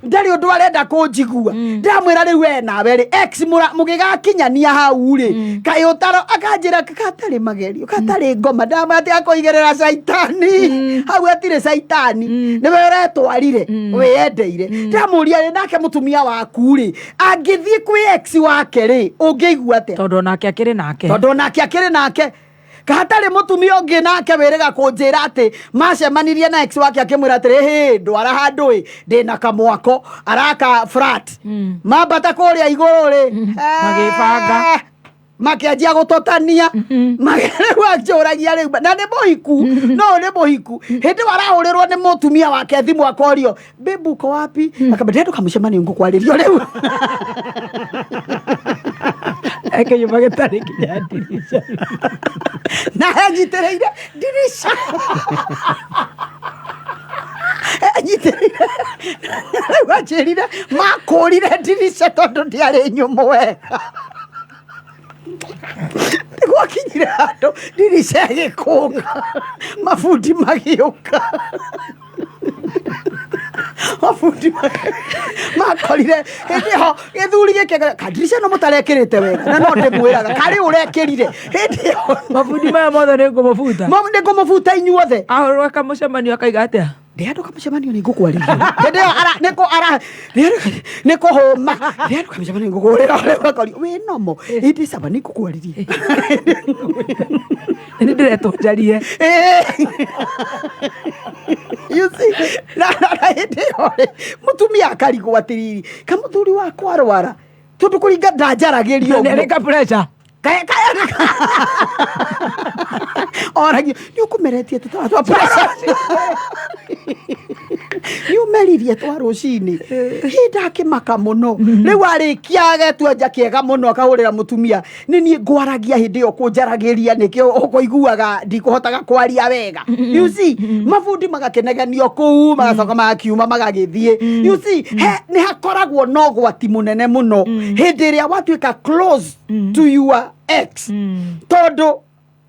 ndarĩ ũndũ arenda kũnjigua. Ndĩramwĩra rĩu we nawe rĩ ex mũgĩgakinyania hau rĩ kaĩ ũtaro akanjĩra katarĩ magerio katarĩ ngoma. Ndamwĩra atĩ akũigĩrĩra caitani hau hatirĩ caitani nĩwe ũretwarire wĩyendeire. Ndĩramũria rĩ nake mũtumia waku rĩ angĩthiĩ kwĩ ex wake rĩ ũngĩigua atĩa? Tondũ onake akĩrĩ nake. Tondũ onake akĩrĩ nake. Kahatarĩ mũtumia ũngĩ nake wĩrĩga kũnjĩra atĩ macemanirie na ex wake akĩmwĩra atĩrĩ hĩ ndwara handũ ĩ ndĩna kamwako araka flat mambata kũrĩa igũrũ rĩ Magĩbanga. Makĩanjia gũtotania. Rĩu anjũragia rĩu na nĩ mũhiku no nĩ mũhiku hĩndĩ ĩyo arahũrĩrwo nĩ mũtumia wake thimũ akorio babe uko wapi akamba ndĩrenda kamũcemanio ngũkwarĩrio rĩu. Ekĩnyũmba gĩtarĩ kinya ndirica. Na anyitĩrĩire ndirica. Anyitĩrĩire rĩu anjĩrire makũrire ndirica tondũ ndĩarĩ nyũmũ wega. Nĩgwakinyire handũ ndirica ĩgĩkũnga mabundi magĩũka. Mabundi makorire hĩndĩ ĩyo gĩthuri gĩkĩ kandirica ĩno mũtarekĩrĩte wega na no ndĩmwĩraga karĩ ũrekĩrire hĩndĩ ĩyo. Mabundi maya mothe nĩ ngũmũbuta. Nĩ ngũmũbuta inyuothe. Ahũrwo kamũcemanio akaiga atĩa? Ndĩandũ kamũcemanio nĩ ngũkwarĩria. Hĩndĩ ĩyo ara nĩ kũ ara nĩ kũhũma. Ndĩandũ kamũcemanio nĩ ngũkũhũrĩra rĩu akorio wĩ nomo. Ĩndĩ sawa nĩ ngũkwarĩria. Nĩ ndĩretwo njarie. You see, na na na hĩndĩ ĩyo rĩ, mũtumia akarigwo atĩrĩrĩ, kamũthuri wakwa arwara tondũ kũringa ndanjaragĩria Na nĩ ũguo. ka pressure. Kaya kaya oragio nĩ ũkũmeretie tũtara twa pressure. Nĩ ũmeririe twa rũcinĩ. Hĩ ndakĩmaka mũno. Rĩu arĩkia agetua nja kĩega mũno akahũrĩra mũtumia. Nĩ niĩ ngwaragia hĩndĩ ĩyo kũnjaragĩria nĩkĩo ũkũiguaga ndikũhotaga kwaria wega. You see, mabundi magakĩnegenio kũu magacoka magakiuma magagĩthiĩ. You see, he nĩ hakoragwo na ũgwati mũnene mũno hĩndĩ ĩrĩa watuĩka close to your ex. Tondũ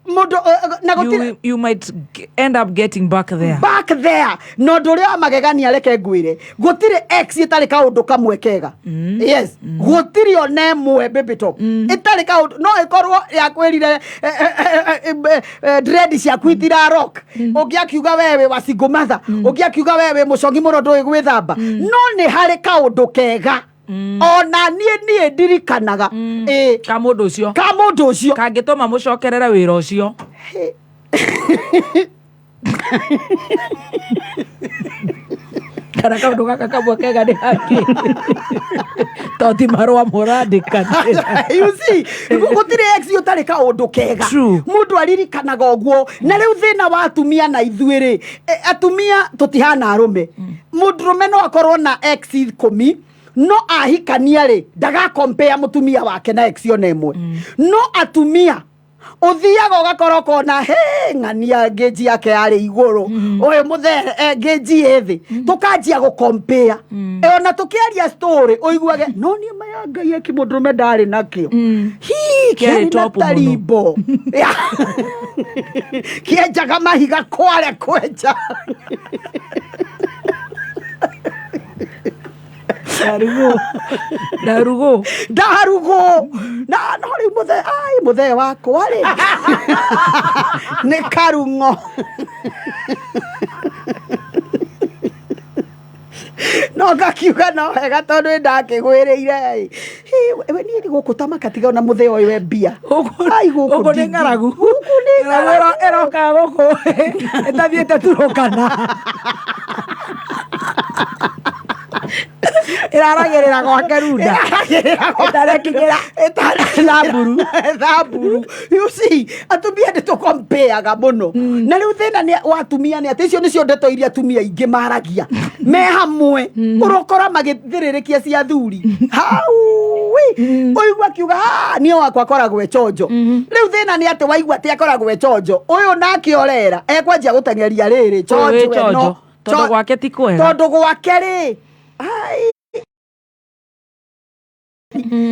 mũndũ na gũtirĩ You might end up getting back there. Back there. No ũndũ ũrĩa wa magegania reke ngwĩre, gũtirĩ ex ĩtarĩ kaũndũ kamwe kega. Yes. Gũtirĩ ona ĩmwe baby top. Ĩtarĩ kaũndũ, no ĩkorwo yakwĩrire, dread ciaku itira rock. Ũngĩ akiuga we wĩ wa single mother. Ũngĩ akiuga we wĩ mũcongi mũno ndũĩ gwĩthamba. No nĩ harĩ kaũndũ kega. Ona niĩ niĩ ndirikanaga. Ka mũndũ ũcio. Ka mũndũ ũcio. Kangĩtũma mũcokerere wĩra ũcio. Kana kaũndũ gaka kamwe kega nĩ gakĩ to ti marũa mũrandĩkanĩra. You see, gũtirĩ ex ũtarĩ kaũndũ kega. Mũndũ aririkanaga ũguo. Na rĩu thĩna wa atumia na ithuĩ rĩ, atumia tũtihana arũme. Mũndũrũme no akorwo na ex 10, no ahikania rĩ, ndagakompea mũtumia wake na ex ona ĩmwe. No atumia ũthiaga ũgakora ũkona he ng'ania ngĩnji yake yarĩ igũrũ, ũyũ mũthee ngĩnji ĩ thĩ, tũkanjia gũkompea. Ona tũkĩaria story ũiguage no niĩ maya Ngai eki mũndũrũme ndarĩ nakĩo hi Kĩarĩ kĩarĩ na top mũno. tarimbo kĩenjaga mahiga kware kwenja. Ndarugũ. Ndarugũ. Ndarugũ. Na no rĩu mũthee, ai mũthee wakwa rĩ nĩ karung'o. No ngakiuga no wega tondũ nĩ ndakĩgwĩrĩire. We niĩ gũkũ ta makatiga ona mũthee ũyũ we mbia. Ai gũkũ Gũkũ nĩ ng'aragu. Gũkũ nĩ Ng'aragu ĩrokaga gũkũ ĩtathiĩte Turũkana. Ĩraragĩrĩra gwake Runda. Ĩtarekinyĩra Thamburu. Thamburu. You see, atumia nĩ tũkompeaga mũno. Na rĩu thĩna nĩ wa atumia nĩ atĩ icio nĩcio ndeto iria atumia aingĩ maragia me hamwe. Ũrokora magĩthĩrĩrĩkia cia athuri hau ũigua akiuga, "Ah, niĩ wakwa akoragwo e chonjo." Rĩu thĩna nĩ atĩ waigua atĩ akoragwo e chonjo, ũyũ nake ũrera ekwanjia gũteng'eria rĩrĩ Ũyũ wĩ chonjo ĩno. chonjo. Tondũ gwake ti kwega. Tondũ gwake rĩ, ai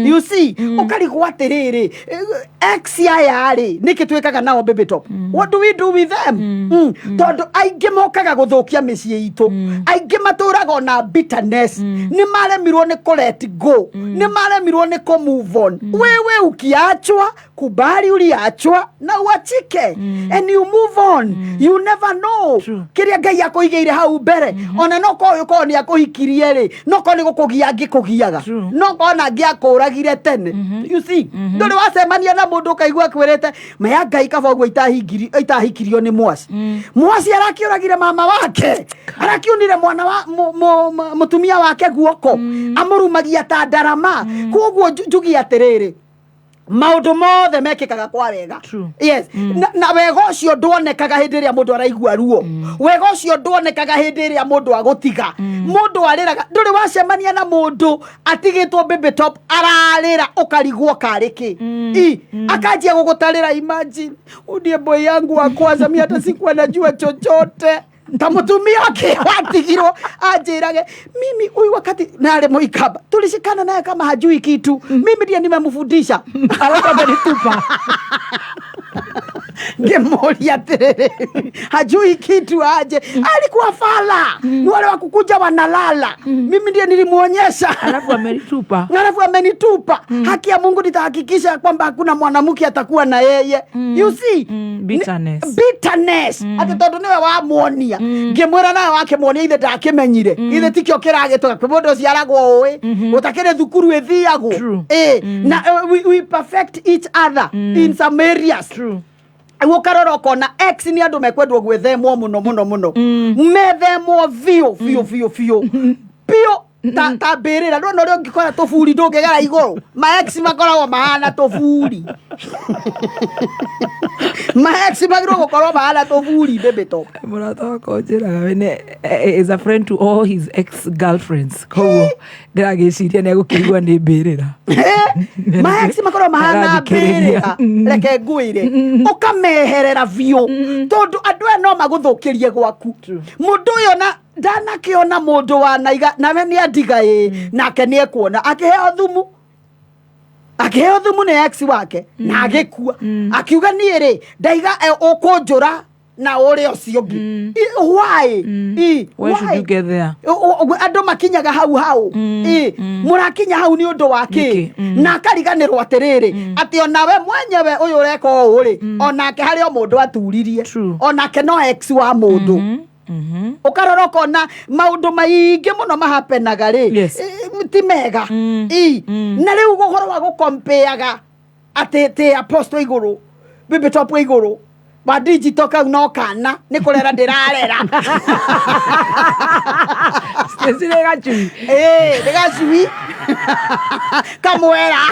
you see, ũkarigwo atĩrĩrĩ, ex aya rĩ, nĩkĩ twĩkaga nao baby top? What do we do with them? Tondũ aingĩ mokaga gũthũkia mĩciĩ itũ, aingĩ matũraga ona bitterness, nĩ maremirwo nĩ kũ let go, nĩ maremirwo nĩ kũ move on. Wewe ukiachwa, kubali uliachwa na uachike and you move on. You never know kĩrĩa Ngai akũigĩire hau mbere. Ona no korwo ũyũ korwo nĩ akũhikirie rĩ, no korwo nĩ gũkũgia angĩkũgiaga, no korwo na angĩ akũragire tene. You see, ndũrĩ wacemania na mũndũ ũkaigua akwĩrĩte maya Ngai kaba ũguo itahikirio nĩ mwaci. Mwaci arakĩũragire mama wake, arakĩunire mwana wa mũtumia wake guoko, amũrumagia ta ndarama. Koguo njugie atĩrĩrĩ, maũndũ mothe mekĩkaga kwa wega. Yes. Na wega ũcio ndwonekaga hĩndĩ ĩrĩa mũndũ araigua ruo. Wega ũcio ndwonekaga hĩndĩ ĩrĩa mũndũ agũtiga. Mũndũ arĩraga, ndũrĩ wacemania na mũndũ atigĩtwo baby top ararĩra ũkarigwo karĩ kĩ. I akanjia gũgũtarĩra, imagine ndiye boy yangu wa kwanza, mi hata sikuwa najua chochote. Ta mũtumia wake watigirwo anjĩrage mimi huyu wakati nare Moikamba tulishikana naye kama hajui kitu, mimi ndiye nimemfundisha, alafu amenitupa. Ngĩmũria atĩrĩrĩ, hajui kitu aje? Alikuwa fala. Ni wale wa kukuja wanalala. Mimi ndiye nilimuonyesha, alafu amenitupa. Alafu amenitupa. Haki ya Mungu nitahakikisha kwamba hakuna mwanamke atakuwa na yeye. You see? Bitterness. Bitterness. Atĩ tondũ nĩwe wamuonia, ngĩmwĩra nawe wakĩmuonia, ithe ndakĩmenyire, ithe tikĩo kĩragĩtũka kwĩ mũndũ ũciaragwo ũĩ gũtakĩrĩ thukuru ĩthiagwo. Ĩ na we perfect each other in some areas. Ũkarora ũkona ex nĩ andũ mekwendwo gwĩthemwo mũno mũno mũno, methemwo biũ biũ biũ biũ biũ ta mbĩrĩra. Ndona ũrĩa ũngĩkora tũburi ndũngĩgera igũrũ, ma ex makoragwo mahana tũburi. Ma ex magĩrĩirwo gũkorwo mahana tũburi, baby top. Mũrata wakwa ũnjĩraga we nĩ is a friend to all his ex girlfriends, koguo ndĩragĩciria nĩ egũkĩigua nĩ mbĩrĩra. Ma ex makoragwo mahana Arathikĩrĩria. mbĩrĩra. Reke ngwĩre, ũkameherera biũ tondũ andũ aya no magũthũkĩrie gwaku. Mũndũ ũyũ na ndanakĩona mũndũ wanaiga nawe nĩ andiga ĩ nake nĩ ekuona akĩheo thumu, akĩheo thumu nĩ ex wake na agĩkua, akiuga niĩ rĩ ndaiga ũkũnjũra na ũrĩa ũcio ũngĩ. Why? Why should Why? you get there? Andũ makinyaga hau hau. Mũrakinya hau nĩ ũndũ wa kĩ? Na akariganĩrwo atĩrĩrĩ, atĩ onawe mwenyewe ũyũ ũreka ũũ rĩ, onake harĩ o mũndũ aturirie, onake no ex wa mũndũ. Ũkarora ũkona maũndũ maingĩ mũno mahapenaga rĩ, ti mega. Na rĩu ũhoro wa gũkompeaga atĩ tĩ apostle igũrũ, baby top igũrũ, Wa digital kau no kana nĩ kũrera ndĩrarera. Stacy nĩ gacui. Ĩĩ, nĩ gacui kamwera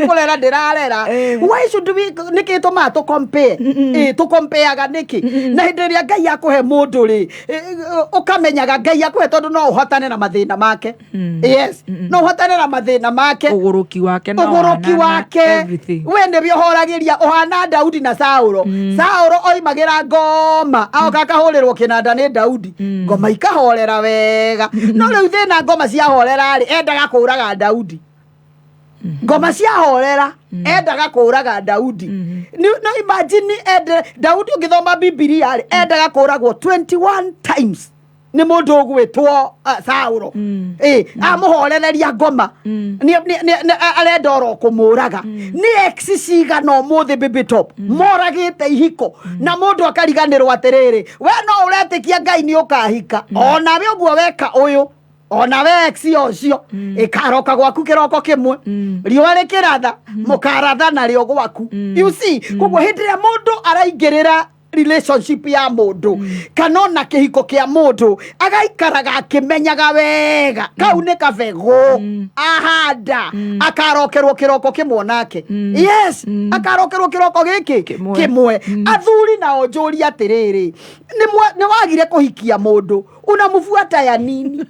kũrera ndĩrarera. Why should we, nĩkĩ tũmaga tũ compare? Ĩĩ, tũ compareaga nĩkĩ? Na hĩndĩ ĩrĩa Ngai akũhe mũndũ rĩ, ũkamenyaga Ngai akũhe tondũ no ũhotane na mathĩna make. Yes, no ũhotane na mathĩna make. Ũgũrũki wake no ũgũrũki ũhanana wake everything. We nĩwe ũhoragĩria, ũhana Daudi na Saũlo. Saũlo oimagĩra ngoma aoka akahũrĩrwo kĩnanda nĩ Daudi, ngoma ikahorera wega. No rĩu thĩna, ngoma ciahorera rĩ, endaga kũraga Daudi. Ngoma ciahorera, endaga kũraga Daudi. No imagine ende Daudi, ũngĩthoma Bibilia rĩ, endaga kũragwo 21 times nĩ mũndũ ũgwĩtwo Saũlo. Ĩ amũhorereria ngoma arenda oro kũmũraga. Nĩ ex cigana ũmũthĩ, Baby Top, moragĩte ihiko na mũndũ akariganĩrwo atĩrĩrĩ, we no ũretĩkia Ngai nĩ ũkahika onawe ũguo weka ũyũ, ona we ex ũcio ĩkaroka gwaku kĩroko kĩmwe riũa rĩkĩratha, mũkaratha narĩo gwaku. You see, koguo hĩndĩ ĩrĩa mũndũ araingĩrĩra relationship ya mũndũ kana ona kĩhiko kĩa mũndũ, agaikaraga akĩmenyaga wega kau nĩ kabegũ ahanda, akarokerwo kĩroko kĩmwe onake. Yes, akarokerwo kĩroko gĩkĩ kĩmwe. Athuri nao njũria atĩrĩrĩ, nĩ wagire kũhikia mũndũ, unamfuata ya nini?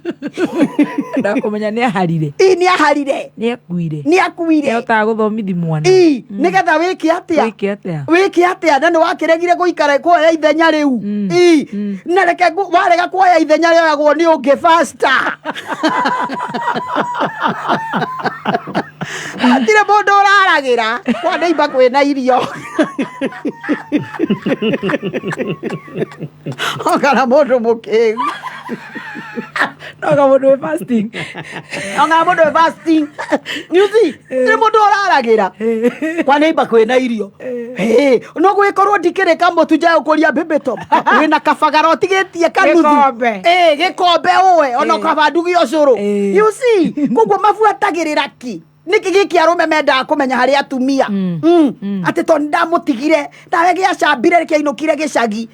Ndakũmenya nĩ aharire. Ĩ, nĩ aharire. Nĩ akuire. Nĩ akuire. Nĩahotaga gũthomithi mwana. Ĩ, nĩgetha wĩke atĩa? Wĩke atĩa? Wĩke atĩa? Na nĩ wakĩregire gũikara kuoya ithenya rĩu. Ĩ, na reke warega kuoya ithenya rĩoyagwo nĩ ũngĩ faster. Hatirĩ mũndũ ũraragĩra kwa neighbor kwĩna irio kana mũndũ mũkĩgu. Noga mũndũ wĩ fasting. Ona mũndũ wĩ fasting. You see, tirĩ mũndũ ũraragĩra kwa neighbor kwĩna irio. Hey, no gwĩkorwo ndikĩrĩ kamũtu njagũkũria Baby Top wĩna kabagara ũtigĩtie kanuthu. Gĩkombe. Ĩ, gĩkombe ũwe ona kaba ndugi ũcũrũ. You see, koguo mabuatagĩrĩra ki nĩkĩ gĩkĩ arũme mendaga kũmenya harĩ atumia? Atĩ tondũ ndamũtigire nawe gĩacambire kĩainũkire gĩcagi.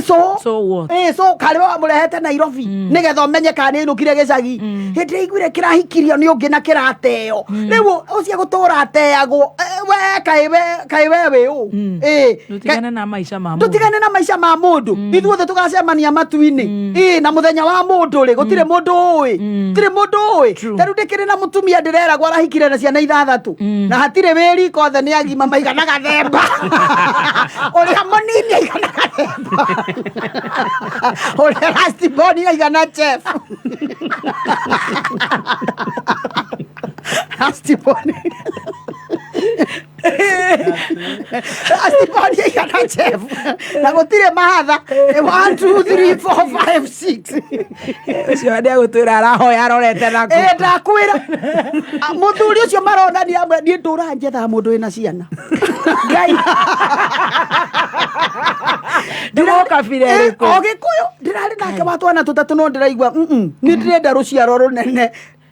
So So what? So karĩ we wamũrehete Nairobi nĩgetha ũmenye kana nĩ ainũkire gĩcagi? Hĩndĩ ĩrĩa aiguire kĩrahikirio nĩ ũngĩ na kĩrateo, rĩu ũcio gũtũra ateagwo. We kaĩ we wĩ ũ? Ĩ, Ndũtigane na maica ma mũndũ. Tũtigane na maica ma mũndũ. Ithuothe tũgacemania matu-inĩ. Ĩ, na mũthenya wa mũndũ rĩ, gũtirĩ mũndũ ũĩ, gũtirĩ mũndũ ũĩ. Ta rĩu ndĩkĩrĩ na mũtumia ndĩreragwo arahikire na ciana ithathatũ na hatirĩ wĩ riko, othe nĩ agima maigana gathemba. Ũrĩa mũnini aigana gathemba, ũrĩa last born aigana chef. Last born, last born aigana chef na gũtirĩ mahatha. 1 2 3 4 5 6. Ũcio nĩ agũtwĩra arahoya arorete naku. Ĩ, ndakwĩra. Ah, mũthuri ũcio maronania amwe, niĩ ndũraga njethaga mũndũ wĩna ciana. Ngai. Ndĩrokabira ĩrĩkũ? O gĩkũyũ ndĩrarĩ nake wa twana tũtatũ, no ndĩraigua nĩ ndĩrenda rũciaro rũnene.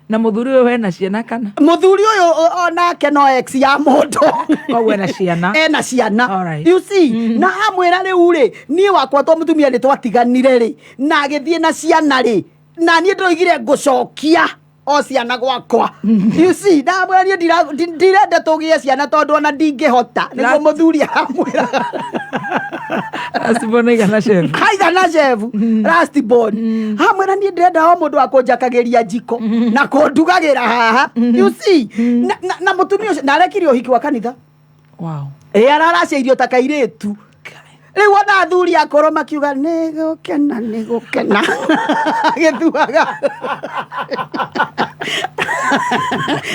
Na mũthuri ũyũ wena ciana kana? Mũthuri ũyũ onake no ex ya mũndũ. Koguo ena ciana. Ena ciana. Alright. You see, na amwĩra rĩu rĩ, niĩ wakwa to mũtumia nĩ twatiganire rĩ, na agĩthiĩ na ciana rĩ, na niĩ ndĩroigire ngũcokia o ciana gwakwa. You see, ndamwĩra niĩ ndirenda tũgĩe ciana tondũ ona ndingĩhota nĩguo. Mũthuri aramwĩra. Last born aigana chef. Aigana chef. Last born hamwĩra niĩ ndĩrenda o mũndũ wa kũnjakagĩria njiko na kũndugagĩra haha. You see, na mũtumia ũcio na arekire ũhiki wa kanitha. Ĩ, araracia irio ta kairĩtu. Rĩu ona athuri akũrũ makiuga nĩ gũkena, nĩ gũkena gĩthuaga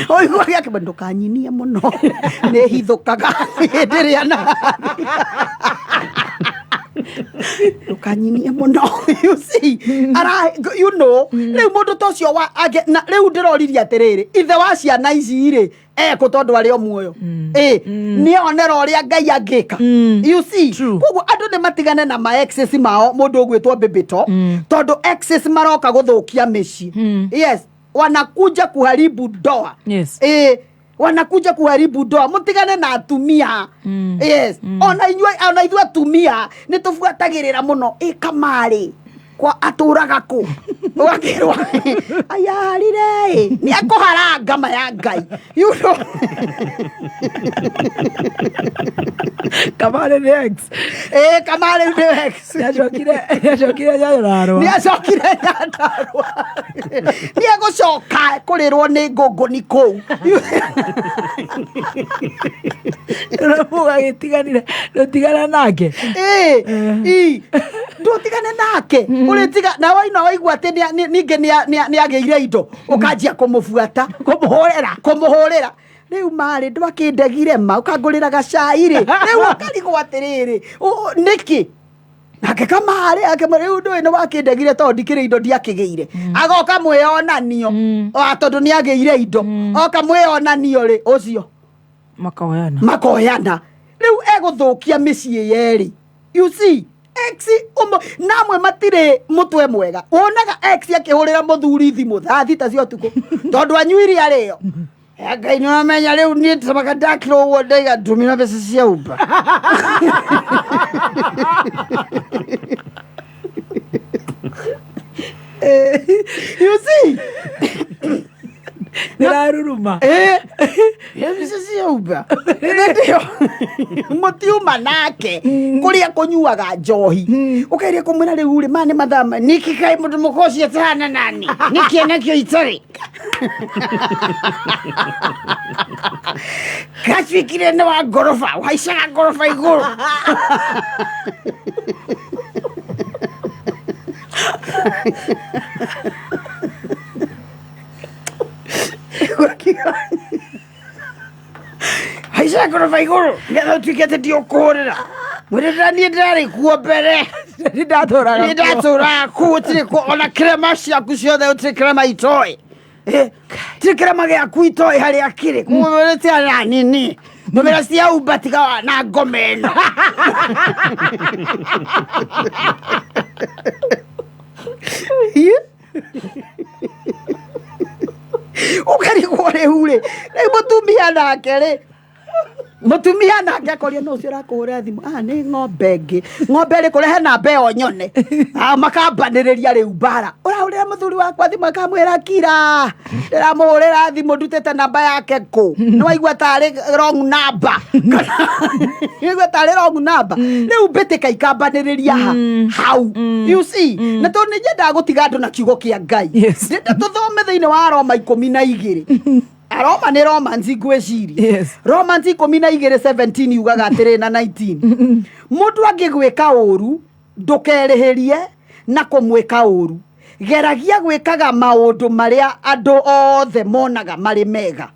ũiguage akĩmba ndũkanyinie mũno, nĩ hithũkaga hĩndĩ ĩrĩa na ndũkanyinie mũno. You see, ara you know rĩu mũndũ ta ũcio wa na rĩu ndĩroririe atĩrĩrĩ, ithe wa ciana ici rĩ ekũ? Tondũ arĩ o muoyo ĩ, nĩonera ũrĩa Ngai angĩka. You see, koguo andũ nĩ matigane na ma exes mao, mũndũ ũgwĩtwo Baby Top, tondũ exes maroka gũthũkia mĩciĩ. Yes, wanakuja kuharibu ndoa. Ĩ. Wanakuja kuharibu ndoa. Mutigane na atumia. Yes. Ona inyuĩ, ona ithuĩ atumia nĩ tũbuatagĩrĩra mũno. Ĩ kamarĩ kwa atũraga kũ? Ũgakĩrwo ayarire ĩ nĩ akũhara ngama ya Ngai. You know. Kamarĩ nĩ ex. Ĩ kamarĩ nĩ ex. Nĩacokire Nyandarũa. Nĩacokire Nyandarũa. Nĩ egũcoka kũrĩrwo nĩ ngũngũni kũu. Ũgagĩtiganire, ndũtigana nake. Ĩ, ndũtigane nake. Ũrĩtiga na waina waigua atĩ ningĩ nĩagĩire indo, ũkanjia kũmũbuata, kũmũhũrĩra, kũmũhũrĩra. Rĩu marĩ ndwakĩndegire ma ũkangũrĩra gacai rĩ. Rĩu ũkarigwo atĩrĩrĩ, nĩkĩ? Nake kamarĩ akĩmwĩra rĩu ndũĩ nĩ wakĩndegire tondũ ndikĩrĩ indo ndiakĩgĩire. Agoka mwĩonanio, tondũ nĩagĩire indo. Oka mwĩonanio rĩ, ũcio. Makoyana. Makoyana. Rĩu egũthũkia mĩciĩ yerĩ. You see? Ex namwe matirĩ mũtwe mwega. Wonaga ex akĩhũrĩra mũthuri thimũ thaa thita cia ũtukũ tondũ anyuire arĩo. Ngai nĩ wamenya rĩu niĩ tamaga ndakĩrwo ũguo ndaiga ndũmĩra mbeca cia Uber. You see? Nĩraruruma. Mbeca cia Uber. Nĩndĩo. Mũtiuma nake kũrĩa kũnyuaga njohi. Ũkageria kũmwĩra rĩu rĩ, maya nĩ mathaa nĩkĩ kaĩ mũndũ mũkũcio atahana nani? Nĩkĩ nakĩo itarĩ? Gatuĩkire nĩ wa ngoroba, wahaicaga ngoroba igũrũ. Haicaga ngoroba igũrũ nĩgetha ũtuĩke atĩ ndiũkũhũrĩra. Mwĩrĩra niĩ ndĩrarĩ kuo mbere. Nĩ ndatũraga Nĩ ndatũraga kuo, gũtirĩ kuo, ona kĩrema ciaku ciothe gũtirĩ kĩrema itoĩ. Gũtirĩ kĩrema gĩaku itoĩ harĩa kĩrĩ. Koguo tigana na nini. Ndũmĩra cia Uber tiga na ngoma ĩno. Ũkarigwo rĩu rĩ, rĩu mũtumia nake rĩ, mũtumia nake akoria no ũcio ũrakũhũrĩra thimũ, nĩ ng'ombe ĩngĩ, ng'ombe ĩrĩkũ, rehe namba ĩyo nyone. Makambanĩrĩria rĩu mbara. Ũrahũrĩra mũthuri wakwa thimũ akamwĩra kira, ndĩramũhũrĩra thimũ ndutĩte namba yake kũ? Nĩ waigua tarĩ wrong number. Nĩ waigua tarĩ wrong number. Rĩu mbĩtĩka ikambanĩrĩria hau. You see? Na tondũ nĩ nyendaga gũtiga andũ na kiugo kĩa Ngai. Ndĩrenda tũthome thĩinĩ wa Roma 12. Roma nĩ Romans ngwĩciria. Romans 12:17 yugaga atĩrĩ na 19. Mũndũ angĩgwĩka ũru, ndũkerĩhĩrie na kũmwĩka ũru. Geragia gwĩkaga maũndũ marĩa andũ othe monaga marĩ mega.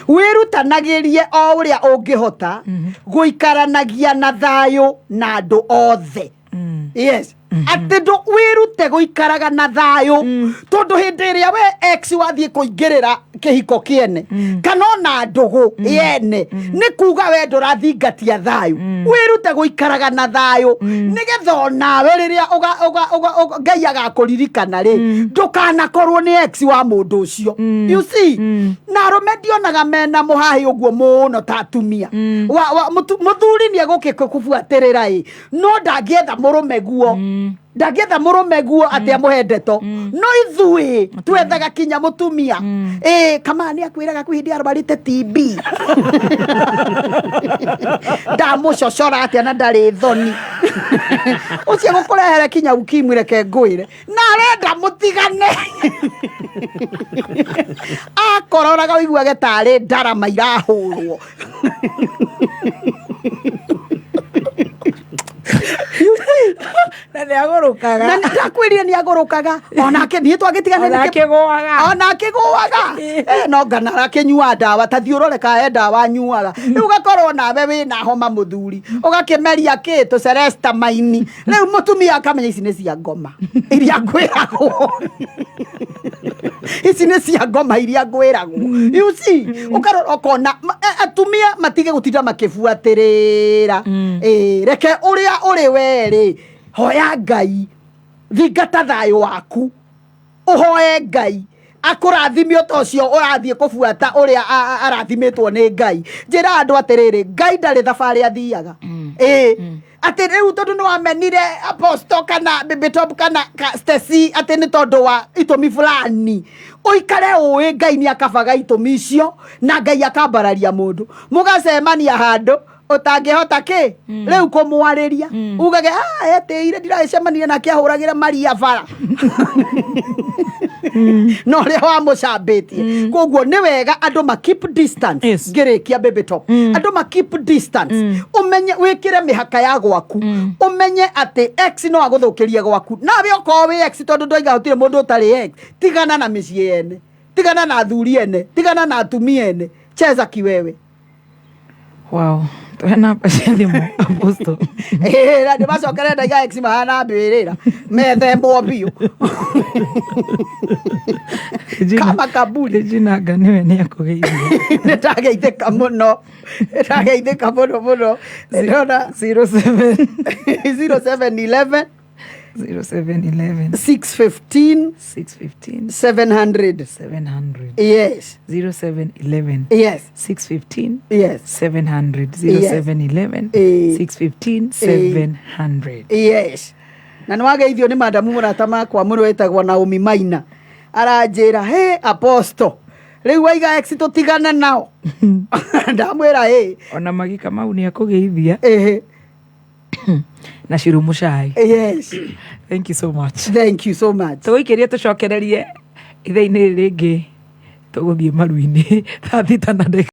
Wĩrutanagĩrie o ũrĩa ũngĩhota gũikaranagia na thayũ na andũ othe. Yes. Atĩ ndũ wĩrute gũikaraga na thayũ tondũ hĩndĩ ĩrĩa we ex wathiĩ kũingĩrĩra kĩhiko kĩene kana ona ndũgũ yene nĩ kuga we ndũrathingatia thayũ. Wĩrute gũikaraga na thayũ nĩgetha onawe rĩrĩa Ngai agakũririkana rĩ, ndũkanakorwo nĩ ex wa mũndũ ũcio. You see? Na arũme ndionaga mena mũhahĩ ũguo mũno ta atumia. Mũthuri nĩ egũkĩkũbuatĩrĩra ĩ, no ndangĩetha mũrũme guo. Ndangĩetha mũrũme guo atĩ amũhe ndeto. No ithuĩ twethaga kinya mũtumia. Kama nĩ akwĩraga kwĩ hĩndĩ arwarĩte TB. Ndamũcocora atĩa na ndarĩ thoni. Ũcio gũkũrehere kinya ukimwi reke ngwĩre. Na arenda mũtigane. Akororaga ũiguage tarĩ ndarama irahũrwo. Na nĩ agũrũkaga. Na nĩ ndakwĩrire nĩ agũrũkaga. Onake niĩ twagĩtigana Ona nĩkĩ- akĩgũaga. Ona akĩgũaga. No ngana arakĩnyua ndawa, ta thiĩ ũrore kana he ndawa anyuaga. Rĩu ũgakorwo nawe wĩna homa mũthuri, ũgakĩmeria kĩ tũcelestamaini. Rĩu mũtumia akamenya ici nĩ cia ngoma iria ngwĩragwo. Ici nĩ cia ngoma iria ngwĩragwo. You see? Ũkarora ũkona, atumia matige gũtinda makĩbuatĩrĩra. Reke ũrĩa ũrĩ we rĩ, hoya Ngai, thingata thayũ waku, ũhoe Ngai. Akũrathime ũta ũcio ũrathiĩ kũbuata ũrĩa arathimĩtwo nĩ Ngai. Njĩra andũ atĩrĩrĩ, Ngai ndarĩ thabarĩ athiaga. Ĩĩ, atĩ rĩu tondũ nĩ wamenire Apostle kana Baby Top kana Stacy, atĩ nĩ tondũ wa itũmi fulani, ũikare ũĩ Ngai nĩ akabaga itũmi icio na Ngai akambararia mũndũ. Mũgacemania handũ ũtangĩhota kĩ rĩu kũmwarĩria, ugage, "Ah, etĩire ndiragĩcemania nake ahũragĩra Maria bara na ũrĩa wamũcambĩtie." Koguo nĩ wega andũ ma keep distance. Ngĩrĩkia, Baby Top, andũ ma keep distance, ũmenye wĩkĩre mĩhaka ya gwaku, ũmenye atĩ ex no agũthũkĩrie gwaku. Nawe okorwo wĩ ex, tondũ ndoiga gũtirĩ mũndũ ũtarĩ ex, tigana na mĩciĩ ene, tigana na athuri ene, tigana na atumia ene, cheza kiwewe. Wow, tuhe namba cia thimũ, Apostle. Ĩĩ, nĩ macokere ndaiga ex mahana mbĩrĩra methembwo biũ kama kaburi. Regina anga nĩwe nĩ akũgeithia. Nĩ ndageithĩka mũno, nĩ ndageithĩka mũno mũno. Ndĩrona 07 0711 0711 615 615 700. 700. Yes. 0711 Yes. 615 Yes. 700. Yes. 0711 615 700. Yes, na nĩ wageithio nĩ madamu mũrata makwa mũno wĩtagwo Naomi Maina, aranjĩra, "He Apostle, rĩu waiga ex tũtigane nao." Ndamwĩra ĩ. Ona magika mau nĩ akũgeithia. Ĩhĩ. Na Shiru Muchai. Yes. Thank you so much. Thank you so much. Tũgũikĩrie, tũcokererie ithaa-inĩ rĩngĩ, tũgũthiĩ maru-inĩ thaa 6 na ndagĩka